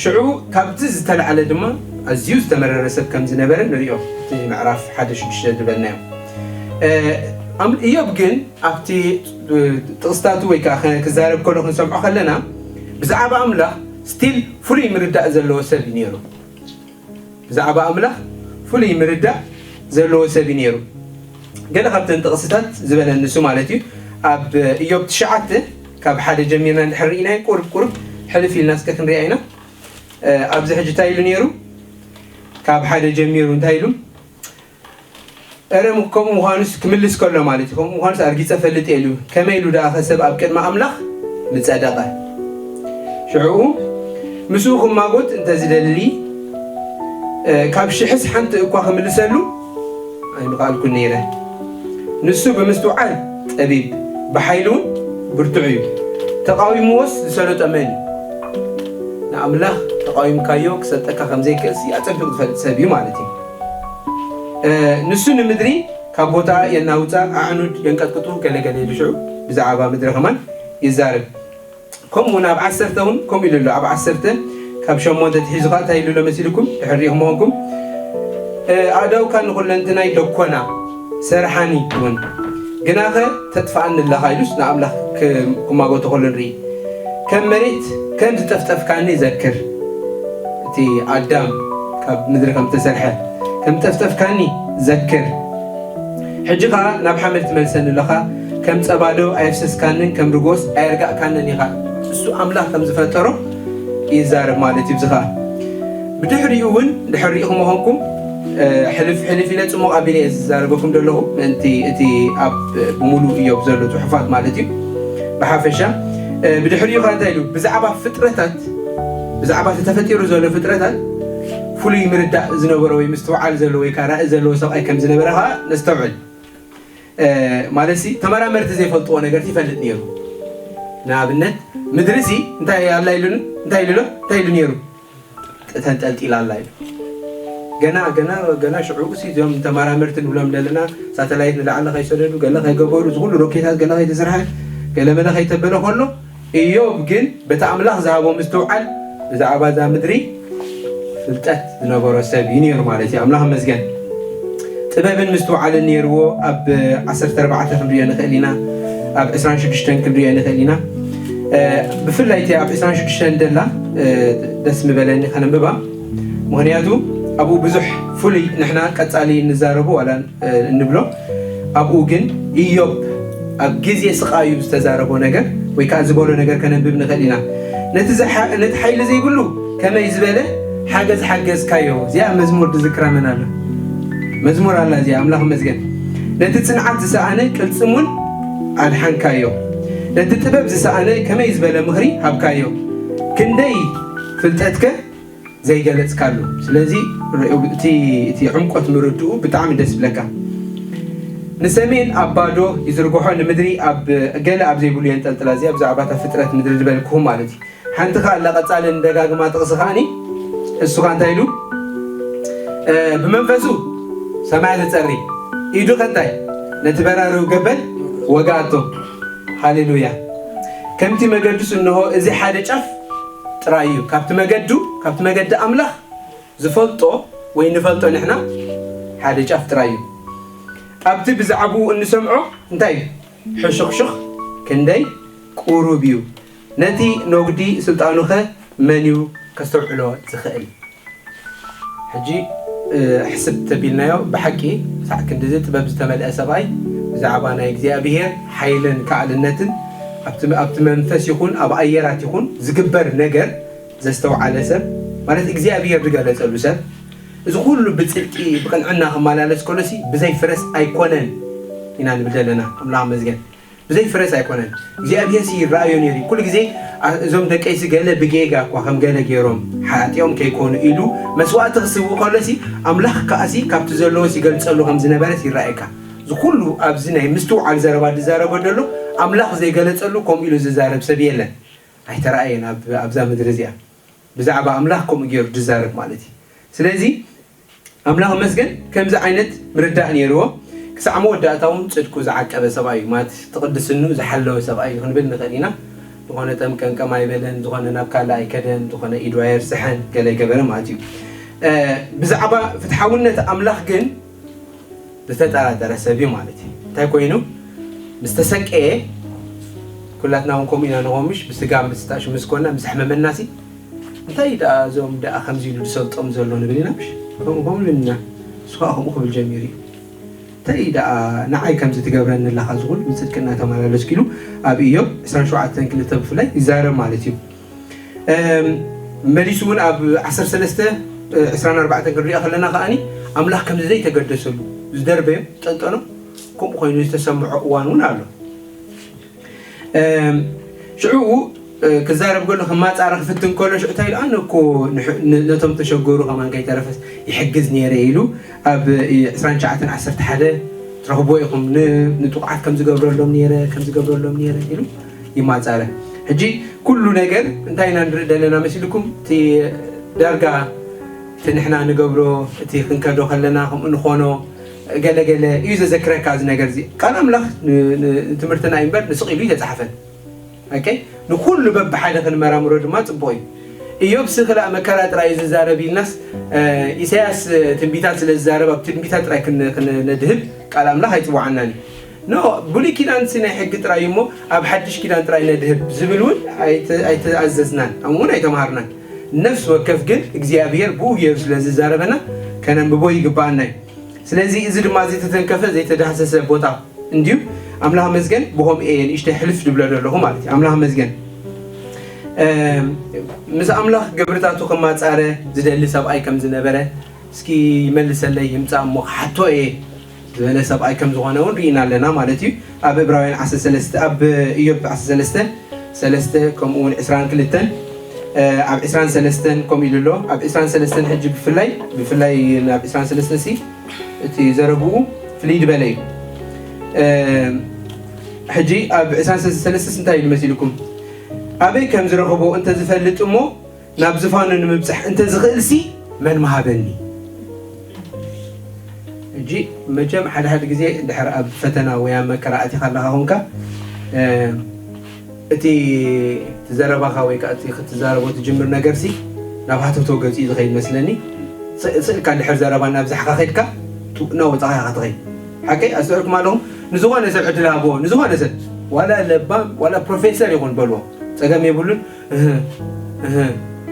ሽዑ ካብዚ ዝተላዕለ ድማ ኣዝዩ ዝተመረረ ሰብ ከም ዝነበረ ንሪኦ። እቲ ምዕራፍ ሓደ ሽዱሽተ ዝበልናዮ። ኢዮብ ግን ኣብቲ ጥቕስታቱ ወይ ከዓ ክዛረብ ከሎ ክንሰምዖ ከለና ብዛዕባ ኣምላኽ ስቲል ፍሉይ ምርዳእ ዘለዎ ሰብ እዩ ነይሩ። ብዛዕባ ኣምላኽ ፍሉይ ምርዳእ ዘለዎ ሰብ እዩ ነይሩ። ገለ ካብተን ጥቕስታት ዝበለን ንሱ ማለት እዩ። ኣብ ኢዮብ ትሽዓተ ካብ ሓደ ጀሚርና እንድሕር ርኢናዮ ቁርብ ቁርብ ሕልፍ ኢልና እስከ ክንሪኣ ኢና። ኣብዚ ሕጂ እንታይ ኢሉ ነይሩ? ካብ ሓደ ጀሚሩ እንታይ ኢሉ? እረ ከምኡ ምዃኑስ ክምልስ ከሎ ማለት እዩ። ከምኡ ምዃኑስ ኣርጊጸ ፈልጥ ኢሉ። ከመይ ኢሉ ደኣ ኸ ሰብ ኣብ ቅድሚ ኣምላኽ ምጸደቐ? ሽዑኡ ምስኡ ክማጎት እንተ ዝደሊ ካብ ሽሕስ ሓንቲ እኳ ክምልሰሉ ኣይምኽኣልኩን ነይረ። ንሱ ብምስትውዓል ጠቢብ፣ ብሓይሊ እውን ብርቱዕ እዩ። ተቓዊምዎስ ዝሰለጦ መን እዩ? ንኣምላኽ ተቓዊምካዮ ክሰልጠካ ከም ዘይክእልሲ ኣጸቢቑ ዝፈልጥ ሰብ እዩ ማለት እዩ። ንሱ ንምድሪ ካብ ቦታኣ የናውጻ፣ ኣዕኑድ የንቀጥቅጡ፣ ገለገለ ኢሉ ሽዑ ብዛዕባ ምድሪ ከማን ይዛረብ። ከምኡ እውን ኣብ ዓሰርተ እውን ከምኡ ኢሉ ኣሎ። ኣብ ዓሰርተ ካብ ሸሞንተ ትሒዙ ከዓ እንታይ ኢሉ ኣሎ መሲልኩም? ድሕር ሪኢኹም ኾንኩም ኣእዳውካ ንኹለንትናይ ደኮና ሰርሓኒ እውን ግናኸ ተጥፍኣኒ ኣለኻ ኢሉስ ንኣምላኽ ክማጎቶ ከሎ ንርኢ። ከም መሬት ከም ዝጠፍጠፍካኒ ዘክር። እቲ ኣዳም ካብ ምድሪ ከም ዝተሰርሐ ከም ጠፍጠፍካኒ ዘክር። ሕጂ ኸዓ ናብ ሓመድ ትመልሰኒ ኣለኻ። ከም ጸባዶ ኣየፍሰስካንን ከም ርጎስ ኣየርጋእካንን ኢኻ። እሱ ኣምላኽ ከም ዝፈጠሮ ይዛረብ ማለት እዩ። እዚ ኸዓ ብድሕሪኡ እውን ድሕር ሪኢኹም ኾንኩም ሕልፍ ሕልፍ ኢለ ጽሙቕ ኣቢለ እየ ዝዛረበኩም ዘለኹ ምእንቲ እቲ ኣብ ብምሉእ እዮብ ዘሎ ጽሑፋት ማለት እዩ። ብሓፈሻ ብድሕሪኡ ኸዓ እንታይ ኢሉ ብዛዕባ ፍጥረታት ብዛዕባ እቲ ተፈጢሩ ዘሎ ፍጥረታት ፍሉይ ምርዳእ ዝነበሮ ወይ ምስትውዓል ዘለዎ ወይ ከዓ ራኢ ዘለዎ ሰብኣይ ከም ዝነበረ ከዓ ነስተውዕል። ማለት ሲ ተመራመርቲ ዘይፈልጥዎ ነገርቲ ይፈልጥ ነይሩ። ንኣብነት ምድሪ ሲ እንታይ ኣላ ኢሉ እንታይ ኢሉ እንታይ ኢሉ ነይሩ? ተንጠልጢላ ኣላ ኢሉ። ገና ገና ገና ሽዑ ሲ እዚኦም ተመራመርቲ ንብሎም ዘለና ሳተላይት ንላዕሊ ከይሰደዱ ገለ ከይገበሩ እዚ ኩሉ ሮኬታት ገለ ከይተሰርሐ ገለ መለ ከይተበለ ከሎ ኢዮብ ግን በቲ ኣምላኽ ዝሃቦ ምስትውዓል ብዛዕባ እዛ ምድሪ ፍልጠት ዝነበሮ ሰብ እዩ ነይሩ ማለት እዩ። ኣምላኽ መስገን ጥበብን ምስትውዓልን ነይርዎ። ኣብ ዓሰርተ ኣርባዕተ ክንሪኦ ንኽእል ኢና፣ ኣብ ዕስራን ሽዱሽተን ክንሪኦ ንኽእል ኢና። ብፍላይ እቲ ኣብ ዕስራን ሽዱሽተን ደላ ደስ ምበለኒ ከነንብባ። ምኽንያቱ ኣብኡ ብዙሕ ፍሉይ ንሕና ቀጻሊ እንዛረቡ ዋላ እንብሎ ኣብኡ ግን ኢዮብ ኣብ ግዜ ስቓዩ ዝተዛረቦ ነገር ወይ ከዓ ዝበሎ ነገር ከነንብብ ንኽእል ኢና። ነቲ ሓይሊ ዘይብሉ ከመይ ዝበለ ሓገዝ ሓገዝካዮ። እዚኣ መዝሙር ዝዝክራ መን ኣሎ? መዝሙር ኣላ እዚኣ፣ ኣምላኽ ይመስገን። ነቲ ጽንዓት ዝሰኣነ ቅልጽሙን ኣድሓንካዮ። ነቲ ጥበብ ዝሰኣነ ከመይ ዝበለ ምኽሪ ሃብካዮ። ክንደይ ፍልጠትከ ዘይገለጽካሉ። ስለዚ ርእዩ እቲ፣ እቲ ዕምቆት ምርድኡ ብጣዕሚ ደስ ይብለካ። ንሰሜን ኣብ ባዶ ይዝርግሖ፣ ንምድሪ ኣብ ገለ ኣብ ዘይብሉ የንጠልጥላ። እዚኣ ብዛዕባ እታ ፍጥረት ምድሪ ዝበልኩኹም ማለት እዩ። ሓንቲ ከኣ ኣላ ቀጻሊ ንደጋግማ ጥቕሲ ከኣኒ፣ እሱ ከኣ እንታይ ኢሉ? እ፣ ብመንፈሱ ሰማያት ይጸሪ፣ ኢዱ ከ እንታይ? ነቲ በራሪ ገበል ወጋኣቶ። ሃሌሉያ። ከምቲ መገዱስ እንሆ እዚ ሓደ ጫፍ ጥራይ እዩ። ካብቲ መገዱ፣ ካብቲ መገዲ ኣምላኽ ዝፈልጦ ወይ ንፈልጦ ንሕና ሓደ ጫፍ ጥራይ እዩ። ኣብቲ ብዛዕባኡ እንሰምዖ እንታይ እዩ? ሕሹኽሹኽ ክንደይ ቁሩብ እዩ። ነቲ ነጉዲ ስልጣኑኸ መን እዩ ከስተውዕሎ ዝኽእል? ሕጂ፣ እ፣ ሕስብ ተቢልናዮ፣ ብሓቂ ሳዕ ክንድዚ ጥበብ ዝተመልአ ሰብኣይ ብዛዕባ ናይ እግዚኣብሔር ሓይልን ከኣልነትን ኣብቲ፣ ኣብቲ መንፈስ ይኹን ኣብ ኣየራት ይኹን ዝግበር ነገር ዘስተውዓለ ሰብ፣ ማለት እግዚኣብሔር ዝገለጸሉ ሰብ፣ እዚ ኩሉ ብጽድቂ ብቕንዕና ክመላለስ ከሎሲ ብዘይ ፍረስ ኣይኮነን ኢና ንብል ዘለና። ኣምላኽ መስገን። ብዘይ ፍረስ ኣይኮነን። እግዚኣብሔር ሲ ይረኣዮ ነይሩ። ኩሉ ግዜ፣ ኣ-፣ እዞም ደቀይሲ ገለ ብጌጋ እኳ ከም ገለ ገይሮም ሓጢኦም ከይኮኑ ኢሉ መስዋእቲ ክስውእ ከሎሲ ኣምላኽ ከኣሲ ካብቲ ዘለዎስ ይገልጸሉ ከም ዝነበረስ ይረኣየካ። እዚ ኩሉ ኣብዚ ናይ ምስትውዓል ዘረባ ዝዛረቦ ዘሎ ኣምላኽ ዘይገለጸሉ ከምኡ ኢሉ ዝዛረብ ሰብ የለን። ኣይተረኣየን ኣብ-፣ ኣብዛ ምድሪ እዚኣ። ብዛዕባ ኣምላኽ ከምኡ ገይሩ ዝዛረብ ማለት እዩ። ስለዚ ኣምላኽ መስገን ከምዚ ዓይነት ምርዳእ ነይርዎ። ክሳዕ መወዳእታ እውን ጽድቁ ዝዓቀበ ሰብኣይ እዩ። ማለት እቲ ቅድስንኡ ዝሓለወ ሰብኣይ እዩ ክንብል ንኽእል ኢና። ዝኾነ ጠምቀምቀም ኣይበለን፣ ዝኾነ ናብ ካልእ ኣይከደን፣ ዝኾነ ኢዱ ኣየርስሐን፣ ገለ ኣይገበረን ማለት እዩ። እ፣ ብዛዕባ ፍትሓውነት ኣምላኽ ግን ዝተጠራጠረ ሰብ እዩ ማለት እዩ። እንታይ ኮይኑ? ምስ ተሰቀየ፣ ኩላትና እውን ከምኡ ኢና ንኸውን ምሽ? ብስጋ ምስታሽ ምስ ኮና፣ ምስ ኣሕመመናሲ፣ እንታይ ደኣ እዞም ደኣ ከምዚ ኢሉ ዝሰልጦም ዘሎ ንብል ኢና ምሽ? ከምኡ፣ ከምኡ ኢሉ ኢና። ንሱ ኸኣ ከምኡ ክብል ጀሚሩ እዩ። እንታይ ደኣ ንዓይ ከምዚ ትገብረኒ ኣለኻ ዝኹን ብጽድቂ እናተመላለስኩ ኢሉ ኣብ ኢዮብ ዕስራን ሸውዓተን ክልተ ብፍላይ ይዛረብ ማለት እዩ። እም፣ መሊሱ እውን ኣብ ዓሰርተ ሰለስተ፣ እ፣ ዕስራን ኣርባዕተን ክንሪኦ ከለና ከኣኒ ኣምላኽ ከምዚ ዘይተገደሰሉ ዝደርበዮ፣ ዝጠንጠኖ፣ ከምኡ ኮይኑ ዝተሰምዖ እዋን እውን ኣሎ። እም፣ ሽዑ፣ እ፣ ክዛረብ ከሎ፣ ክማጻረ ክፍትን ከሎ፣ ሽዑ እንታይ ኢሉ? ኣነ እኮ ንሕ-፣ ን-፣ ነቶም ተሸገሩ ከማን ከይተረፈስ ይሕግዝ ነይረ ኢሉ ኣብ፣ እ፣ ዕስራን ትሽዓተን ዓሰርተ ሓደ ትረኽብዎ ኢኹም። ን-፣ ንጥቑዓት ከም ዝገብረሎም ነይረ፣ ከም ዝገብረሎም ነይረ ኢሉ ይማጻረ። ሕጂ ኩሉ ነገር እንታይ ኢና ንርኢ ዘለና መሲልኩም? እቲ ዳርጋ እቲ ንሕና ንገብሮ፣ እቲ ክንከዶ ከለና ከምኡ ንኾኖ፣ ገለ ገለ እዩ ዘዘክረካ እዚ ነገር እዚ። ቃል ኣምላኽ ን-፣ ን-፣ ንትምህርትና እዩ እምበር ንስቕ ኢሉ ኣይተጻሕፈን። ኦኬ? ንኹሉ በብሓደ ክንመራምሮ ድማ ጽቡቕ እዩ። ኢዮብ ሲ ክላእ መከራ ጥራይ እዩ ዝዛረብ ኢልናስ፣ እ፣ ኢሳያስ፣ እ፣ ትንቢታት ስለ ዝዛረብ ኣብ ትንቢታት ጥራይ ክን-፣ ክነድህብ ቃል ኣምላኽ ኣይጽውዓናን እዩ። ኖ፣ ብሉይ ኪዳን ሲ ናይ ሕጊ ጥራይ እዩ እሞ ኣብ ሓድሽ ኪዳን ጥራይ ነድህብ ዝብል እውን ኣይተ-፣ ኣይተኣዘዝናን፣ ከምኡ እውን ኣይተምሃርናን። ነፍሲ ወከፍ ግን እግዚኣብሔር ብኡ ገይሩ ስለ ዝዛረበና ከነንብቦ ይግብኣና እዩ። ስለዚ እዚ ድማ ዘይተተንከፈ ዘይተዳህሰሰ ቦታ እንድዩ። ኣምላኽ መስገን ብኸምኡ እየ ንእሽተይ ሕልፍ ድብሎ ዘለኹ ማለት እዩ። ኣምላኽ መስገን። እም፣ ምስ ኣምላኽ ግብርታቱ ክማጻረ ዝደሊ ሰብኣይ ከም ዝነበረ እስኪ ይመልሰለይ ይምጻእ እሞ ክሓቶ እየ ዝበለ ሰብኣይ ከም ዝኾነ እውን ርኢና ኣለና ማለት እዩ። ኣብ ዕብራውያን ዓሰርተ ሰለስተ፣ ኣብ ኢዮብ ዓሰርተ ሰለስተ ሰለስተ ከምኡ እውን ዕስራን ክልተን፣ እ፣ ኣብ ዕስራን ሰለስተን ከምኡ ኢሉ ኣሎ። ኣብ ዕስራን ሰለስተን ሕጂ ብፍላይ፣ ብፍላይ ናብ ዕስራን ሰለስተን ሲ እቲ ዘረብኡ ፍልይ ዝበለ እዩ። እ፣ ሕጂ ኣብ ዕስራን ሰለስተን እንታይ ኢሉ መሲልኩም? ኣበይ ከም ዝረኽቦ እንተ ዝፈልጥ እሞ ናብ ዝፋኑ ንምብጻሕ እንተ ዝኽእል ሲ መን ምሃበኒ? ሕጂ መቸም ሓደ ሓደ ግዜ ድሕር ኣብ ፈተና ወይ ኣብ መከራ ኣቲኻ ኣለኻ ኾንካ፣ እ፣ እቲ እቲ ዘረባኻ ወይ ከኣ እቲ ክትዛረቦ ትጅምር ነገር ሲ ናብ ሃተውተው ገጽ እዩ ዝኸይድ መስለኒ። ስ-፣ ስእልካ ድሕር ዘረባ እናብዛሕካ ከድካ ቱ-፣ እናወጻኻ ኢኻ ትኸይድ። ሓቀይ ኣስተውዕልኩም ኣለኹም? ንዝኾነ ሰብ ዕድል ሃብዎ፣ ንዝኾነ ሰብ፣ ዋላ ለባም፣ ዋላ ፕሮፌሰር ይኹን በልዎ፣ ጸገም የብሉን። እህ፣ እህ፣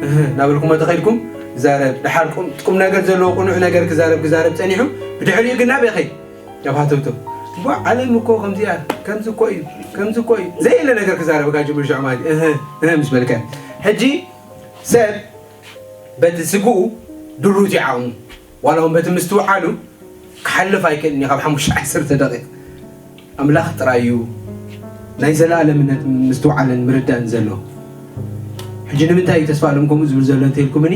እህ እናበልኩሞ ተኸይድኩም ዛረብ። ደሓር ቁም፣ ቁም ነገር ዘለዎ ቁኑዕ ነገር ክዛረብ፣ ክዛረብ ጸኒሑ፣ ብድሕሪኡ ግን ናበይ ኸይድ? ናብ ሃተውተው። እሞ ዓለም እኮ ከምዚ እያ፣ ከምዚ እኮ እዩ፣ ከምዚ እኮ እዩ። ዘየለ ነገር ክዛረበካ ጅምር ሽዑ ማለት እዩ። እህ፣ እህ ምስ በልካ። ሕጂ ሰብ በቲ ስግኡ ድሩት እዩ ዓቕሙ። ዋላ እውን በቲ ምስትውዓሉ ክሓልፍ ኣይክእልን እዩ ካብ ሓሙሽተ ዓሰርተ ደቂቕ። ኣምላኽ ጥራይ እዩ ናይ ዘለኣለምነት ምስትውዓልን ምርዳእን ዘሎ። ሕጂ ንምንታይ እዩ ተስፋ ኣለም ከምኡ ዝብል ዘሎ እንተኢልኩምኒ፣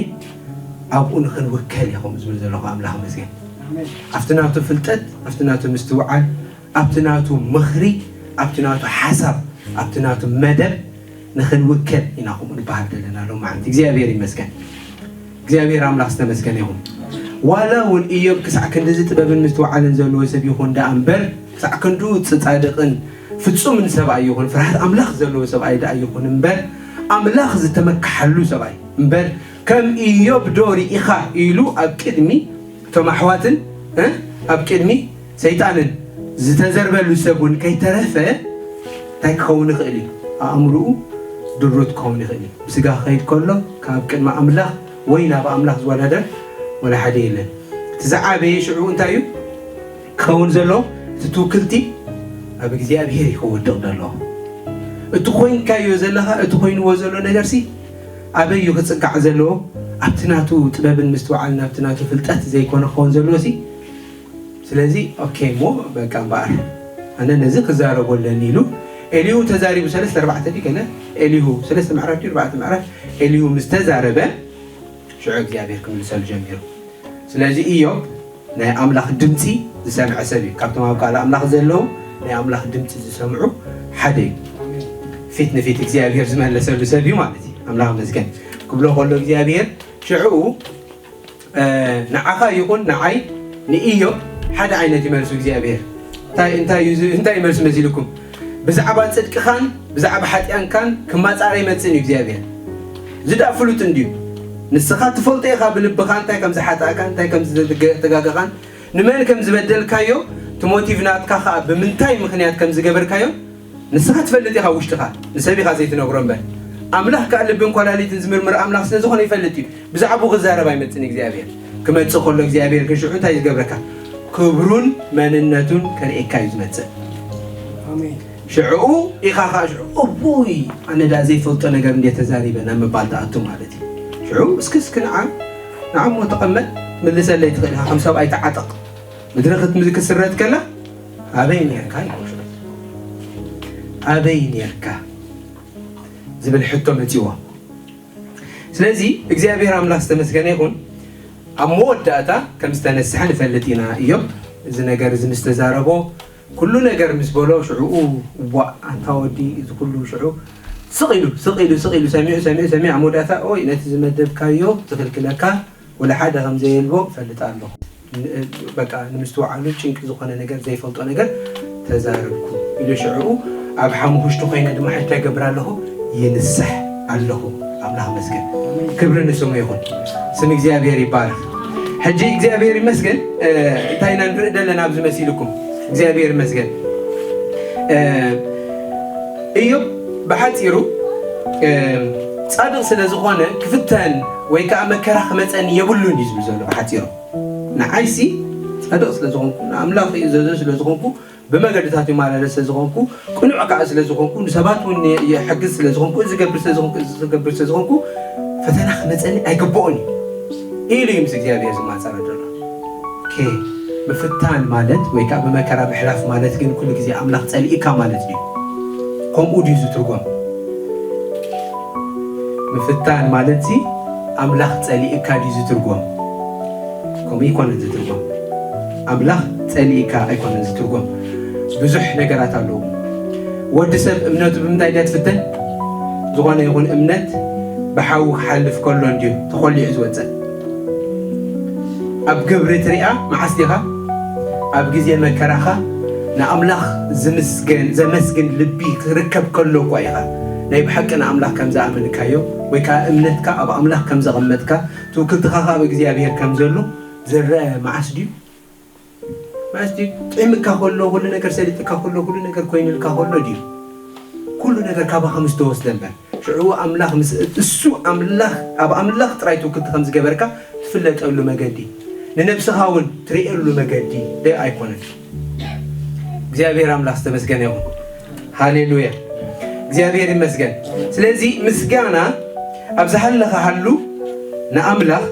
ኣብኡ ንኽንውከል እየ ከምኡ ዝብል ዘለኹ። ኣምላኽ መስገን ኣብቲ ናቱ ፍልጠት፣ ኣብቲ ናቱ ምስትውዓል፣ ኣብቲ ናቱ ምኽሪ፣ ኣብቲ ናቱ ሓሳብ፣ ኣብቲ ናቱ መደብ ንኽንውከል ኢና ከምኡ ንበሃል ዘለና ሎም መዓልቲ። እግዚኣብሔር ይመስገን። እግዚኣብሔር ኣምላኽ ዝተመስገነ ይኹን። ዋላ እውን ኢዮብ ክሳዕ ክንድዚ ጥበብን ምስትውዓልን ዘለዎ ሰብ ይኹን ደኣ እምበር፣ ክሳዕ ክንዱ ጻድቕን ፍጹምን ሰብኣይ ይኹን፣ ፍርሃት ኣምላኽ ዘለዎ ሰብኣይ ደኣ ይኹን እምበር፣ ኣምላኽ ዝተመክሓሉ ሰብኣይ እምበር፣ ከም ኢዮብ ዶ ርኢኻ ኢሉ ኣብ ቅድሚ እቶም ኣሕዋትን፣ እ፣ ኣብ ቅድሚ ሰይጣንን ዝተዘርበሉ ሰብ እውን ከይተረፈ እንታይ ክኸውን ይኽእል እዩ? ኣእምርኡ ድሩት ክኸውን ይኽእል እዩ። ብስጋ ክኸይድ ከሎ ካብ ቅድሚ ኣምላኽ ወይ ናብ ኣምላኽ ዝወዳደር ወላ ሓደ የለን። እቲ ዝዓበየ ሽዑ እንታይ እዩ ክኸውን ዘሎ? እቲ ትውክልቲ ኣብ እግዚኣብሔር እዩ ክወድቕ ዘሎ። እቲ ኮይንካዮ ዘለኻ፣ እቲ ኮይንዎ ዘሎ ነገርሲ ኣበይ እዩ ክጽጋዕ ዘለዎ? ኣብቲ ናቱ ጥበብን ምስትውዓልን ኣብቲ ናቱ ፍልጠት ዘይኮነ ክኸውን ዘለዎ ሲ። ስለዚ ኦኬ እሞ በቃ እምበኣር ኣነ ነዚ ክዛረቦ ኣለኒ ኢሉ ኤልሁ ተዛሪቡ። ሰለስተ ኣርባዕተ ድዩ ገለ ኤልሁ ሰለስተ ምዕራፍ ድዩ ኣርባዕተ ምዕራፍ ኤልሁ ምስ ተዛረበ ሽዑ እግዚኣብሔር ክምልሰሉ ጀሚሩ። ስለዚ ኢዮብ ናይ ኣምላኽ ድምፂ ዝሰምዐ ሰብ እዩ። ካብቶም ኣብ ቃል ኣምላኽ ዘለዉ ናይ ኣምላኽ ድምፂ ዝሰምዑ ሓደ እዩ። ፊት ንፊት እግዚኣብሔር ዝመለሰሉ ሰብ እዩ ማለት እዩ። ኣምላኽ መስገን ክብሎ ከሎ እግዚኣብሔር ሽዑ ንዓኻ ይኹን ንዓይ ንኢዮብ ሓደ ዓይነት ይመልሱ እግዚኣብሔር። እንታይ እንታይ እዩ ዝ- እንታይ ይመልሱ መሲልኩም? ብዛዕባ ጽድቅኻን ብዛዕባ ሓጢኣንካን ክማጻረ ይመጽእ እዩ እግዚኣብሔር። ዝዳ ፍሉጥ እንድዩ። ንስኻ ትፈልጦ ኢኻ ብልብኻ እንታይ ከም ዝሓጣእካን እንታይ ከም ዝተጋገኻን ንመን ከም ዝበደልካዮ፣ እቲ ሞቲቭ ናትካ ኸኣ ብምንታይ ምኽንያት ከም ዝገበርካዮ ንስኻ ትፈልጥ ኢኻ ውሽጥኻ፣ ንሰብ ኢኻ ዘይትነግሮ እምበር። ኣምላኽ ከኣ ልብን ኳላሊትን ዝምርምር ኣምላኽ ስለ ዝኾነ ይፈልጥ እዩ። ብዛዕባኡ ክዛረብ ኣይመጽእን እግዚኣብሔር። ክመጽእ ከሎ እግዚኣብሔር ግን ሽዑ እንታይ ዝገብረካ? ክብሩን መንነቱን ከርእየካ እዩ ዝመጽእ። ኣሜን። ሽዑ ኢኻ ኸኣ ሽዑ እውይ ኣነ ደኣ ዘይፈልጦ ነገር እንዴ ተዛሪበ ናብ ምባል ትኣቱ ማለት እዩ። ሽዑ እስኪ እስኪ ንዓ ንዓ እሞ ተቐመጥ ምልሰለይ ትኽእል ኢኻ ከም ሰብኣይ ተዓጠቕ። ምድሪ ክትስረት ከላ ኣበይ ኔርካ ይብሎ። ኣበይ ኔርካ ዝብል ሕቶ መጺዎ። ስለዚ እግዚኣብሔር ኣምላኽ ዝተመስገነ ይኹን። ኣብ መወዳእታ ከም ዝተነስሐ ንፈልጥ ኢና። እዮብ እዚ ነገር እዚ ምስ ተዛረቦ ኩሉ ነገር ምስ በሎ ሽዕኡ እዋ ኣንታ ወዲ እዚ ኩሉ ሽዑ ስቕ ኢሉ ስቕ ኢሉ ስቕ ኢሉ ሰሚዑ ሰሚዑ ሰሚዑ ኣብ መወዳእታ ኦይ ነቲ ዝመደብካዮ ዝኽልክለካ ወላ ሓደ ከም ዘየልቦ እፈልጥ ኣለኹ። በቃ ንምስትውዓሉ ጭንቂ ዝኾነ ነገር ዘይፈልጦ ነገር ተዛረብኩ ኢሉ ሽዕኡ ኣብ ሓሙኽሽቲ ኮይነ ድማ ሕቶ ይገብር ኣለኹ ይንስሕ ኣለኹ። ኣምላኽ መስገን ክብሪ ንስሙ ይኹን። ስም እግዚኣብሔር ይባረክ። ሕጂ እግዚኣብሔር ይመስገን። እንታይ ኢና ንርኢ ዘለና ኣብዚ መሲልኩም እግዚኣብሔር ይመስገን። እዮብ ብሓፂሩ ፃድቕ ስለ ዝኾነ ክፍተን ወይ ከዓ መከራ ክመፀኒ የብሉን እዩ ዝብል ዘሎ። ብሓፂሩ ንዓይሲ ፃድቕ ስለ ዝኾንኩ ንኣምላኽ ይእዘዞ ስለ ዝኾንኩ ብመገድታት ይመላለስ ስለ ዝኾንኩ ቅኑዕ ከዓ ስለ ዝኾንኩ ንሰባት እውን ይሕግዝ ስለ ዝኾንኩ እዚ ገብር ስለ ዝኾንኩ እዚ ገብር ስለ ዝኾንኩ ፈተና ክመፀኒ ኣይግብኦን እዩ ኢሉ እዩ ምስ እግዚኣብሔር ዝማፀረ ዘሎ። ምፍታን ማለት ወይ ከዓ ብመከራ ምሕላፍ ማለት ግን ኩሉ ግዜ ኣምላኽ ፀሊእካ ማለት ድዩ? ከምኡ ድዩ ዝትርጎም? ምፍታን ማለት ሲ ኣምላኽ ፀሊእካ ድዩ ዝትርጎም? ከምኡ ኣይኮነን ዝትርጎም። ኣምላኽ ፀሊእካ ኣይኮነን ዝትርጎም። ብዙሕ ነገራት ኣለዉ። ወዲ ሰብ እምነቱ ብምንታይ ድያ ትፍተን? ዝኾነ ይኹን እምነት ብሓዊ ክሓልፍ ከሎ እንድዩ ተኾሊዑ ዝወፅእ። ኣብ ግብሪ ትሪኣ መዓስ ዲኻ? ኣብ ግዜ መከራኻ ንኣምላኽ ዝምስገን ዘመስግን ልቢ ክርከብ ከሎ እኳ ኢኻ ናይ ብሓቂ ንኣምላኽ ከም ዝኣመንካዮ ወይ ከዓ እምነትካ ኣብ ኣምላኽ ከም ዘቐመጥካ ትውክልትኻ ካብ እግዚኣብሔር ከም ዘሎ ዝረአ መዓስ ድዩ? መዓስ ድዩ? ጥዕምካ ከሎ ኩሉ ነገር ሰሊጥካ ከሎ ኩሉ ነገር ኮይንልካ ከሎ ድዩ? ኩሉ ነገር ካባኻ ምስ ተወስደ እምበር ሽዑ ኣምላኽ ምስ እሱ ኣምላኽ ኣብ ኣምላኽ ጥራይ ትውክልቲ ከም ዝገበርካ ትፍለጠሉ መገዲ ንነብስኻ እውን ትርእየሉ መገዲ ደ ኣይኮነን። እግዚኣብሔር ኣምላኽ ዝተመስገነ ይኹን። ሃሌሉያ። እግዚኣብሔር ይመስገን። ስለዚ ምስጋና ኣብ ዝሃለኻ ሃሉ ንኣምላኽ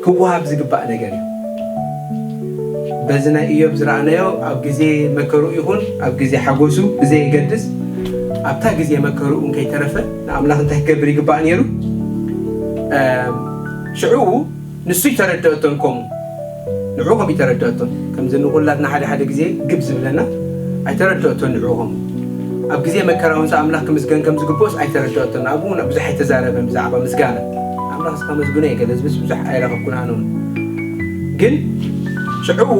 ክወሃብ ዝግባእ ነገር እዩ። በዚ ናይ ኢዮብ ዝረኣናዮ፣ ኣብ ግዜ መከሩ ይኹን ኣብ ግዜ ሓጎሱ ብዘየገድስ፣ ኣብታ ግዜ መከሩ እንከይተረፈ ንኣምላኽ እንታይ ክገብር ይግባእ ነይሩ? እም፣ ሽዑ ንሱ ይተረድአቶን ከምኡ ንዑ ከም ይተረድአቶን፣ ከምዚ ንኹላትና ሓደ ሓደ ግዜ ግብ ዝብለና ኣይተረድአቶን። ንዑ ከም ኣብ ግዜ መከራ እውን ኣምላኽ ክምስገን ከም ዝግብኦስ ኣይተረድአቶን። ኣብኡ ብዙሕ ኣይተዛረበን ብዛዕባ ምስጋና። ኣምላኽ ከመስግኖ እየ ገለ ዝብልስ ብዙሕ ኣይረኸብኩን ኣነ እውን። ግን ሽዑ